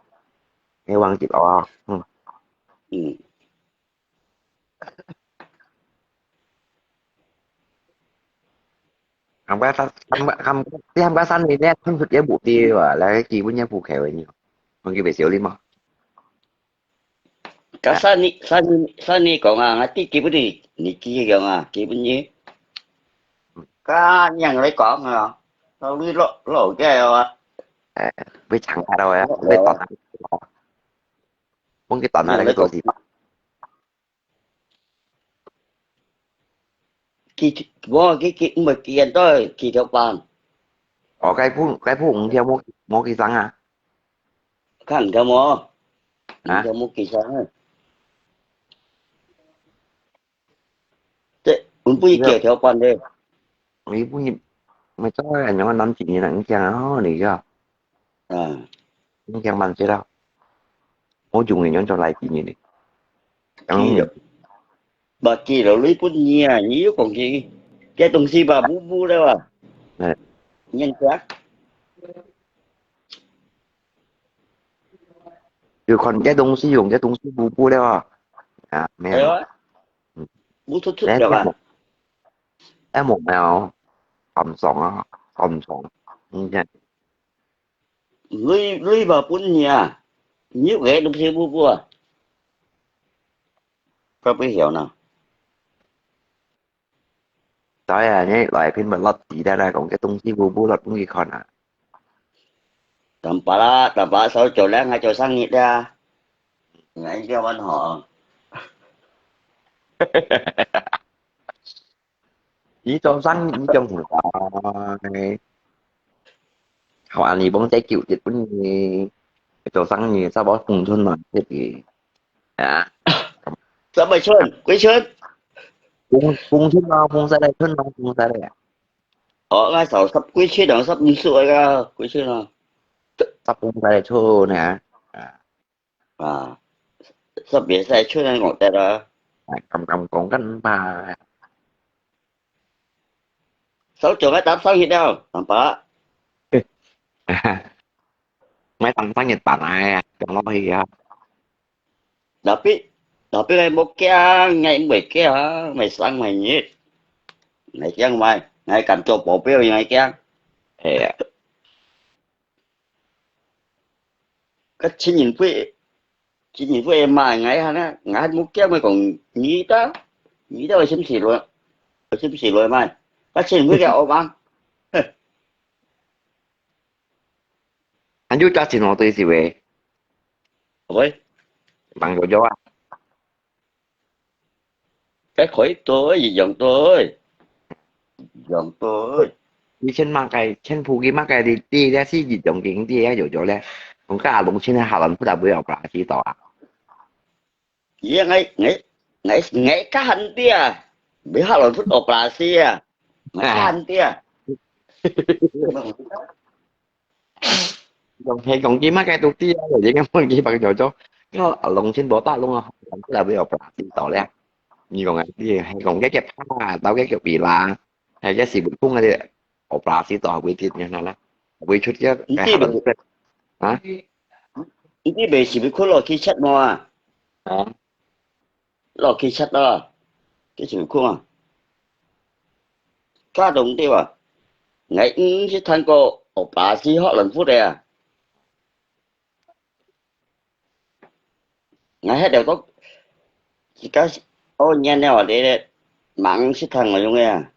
Ê, wang chit lo. Hmm. Hmm. Ham ka san, ham, ham, ti ham ka san ni ne, thun thut ye bu ti wa, la ki bu nya bu kai wa ni. Mang ki be siu li ma. Ka san ni, san ni, san ni kong a, nga ti ki bu ni, ni ki kong a, ki bu ni. Ka nyang lai kong a. Tao lui lo, lo ke a. Ê, bu chang ka lo ya, bu ton. Mong ki ton ha, lai ki to si. Kì, bố, kì, kì, mười kiện thôi, kì theo bàn. Ủa, cái phút, cái phút cũng theo mua, mua kì sang hả? Khẳng theo mua. Hả? Theo mua kì sang hả? Thế, cũng bùi kiểu theo bàn đi. Ý bùi, mày cho anh nhóm năm chín như là cũng chả nói gì chứ. À. Cũng chả bàn chứ đâu. Ủa, dùng thì nhóm cho lại chị nhìn đi. Chẳng Kì, bà kì lẩu lưới bút nhìa, nhì yuk kòng kì. Cái tông si bà bú bú đó à. Nè. Nhân chắc. Dù còn cái tông si dùng cái tông si bú bú đó à. À, mẹ. Ê, à. Ừ. Bú thút thút lẽ đó à. Em một mèo. Tầm sống à. Tầm sống. Như thế. Lui, lui bà bún nhìa. Nhíu ghế đúng thế bua bua. Có biết hiểu nào? Tới à, nhé, loại phim mà lọt tí ra ra cũng cái tung chi bu bu lọt cũng gì còn à. Tầm bá lá, tầm bá sáu triệu lẻ, hai triệu sang nhị ra. Ngày kia văn họ. Ý cho rắn, ý cho hủ lòi. Hảo an nì bông cháy cựu tiệt bún nì. Cho rắn nì, sao bó phùng thôn mà tiệt kì. À. Sao mày chôn, quấy chôn. Phùng, phùng thôn mà, phùng sai đây, thôn mà, phùng sai đây. Ơ, ngay sao sắp quấy chôn đó, sắp mù sụi ra, quấy chôn đó. Sắp phùng sai đây, thôn nè. À. À. Sắp biết sai chôn này ngọt tẹt đó. À, cầm, cầm, cũng cắn ba. Sáu triệu cái tám sáu hiệp đâu, tầm bá. Mấy tấm sáng Nhật Bản này, trong đó thì, à. Tapi, tapi ngai mô kia, ngai mô kia, mày sáng mày nhịt. Ngai kiang mày, ngai cảm cho bỏ phiếu ngai kiang. Ê. 該千銀會，千銀會賣，𠊎還，𠊎還無驚，𠊎講，你兜，你兜有心事來，有心事來賣，該千銀會个惡嘛？還有加錢哦，對是喂，喂，忙咗咗啊。該可以對，一樣對，一樣對。以前麼个，全部个麼个的，的，的是一種经济也有咗咧。講个阿龙现在下人不得不要把他知道啊。咦，𠊎，𠊎，𠊎，𠊎个喊爹啊，你下人不operasi啊，𠊎个喊爹啊。用係講佢麼个都知啊，有啲个問佢白做做，因為阿龍先無打龍啊，不得不要把他知道咧。你講啊，你係講个个怕，到个个比啦，係个是不空个，operasi到會跌，你看啦，會出个，你知無？啊？你知無是不空落去check無啊？啊？落去check啊，佢是不空啊？加動對吧？𠊎毋識聽過operasi學人福个啊。 𠊎迄條歌，自家哦念了啊，你咧，猛識聽我用个啊。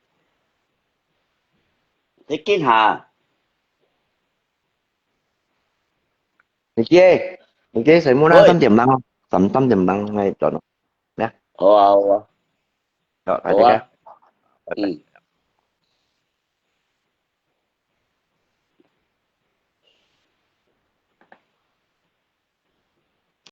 你見下，你知，你知，水木啦，喂。三點半哦，三，三點半，哎，轉咯。好啊好啊，好，大好啊家。，嗯。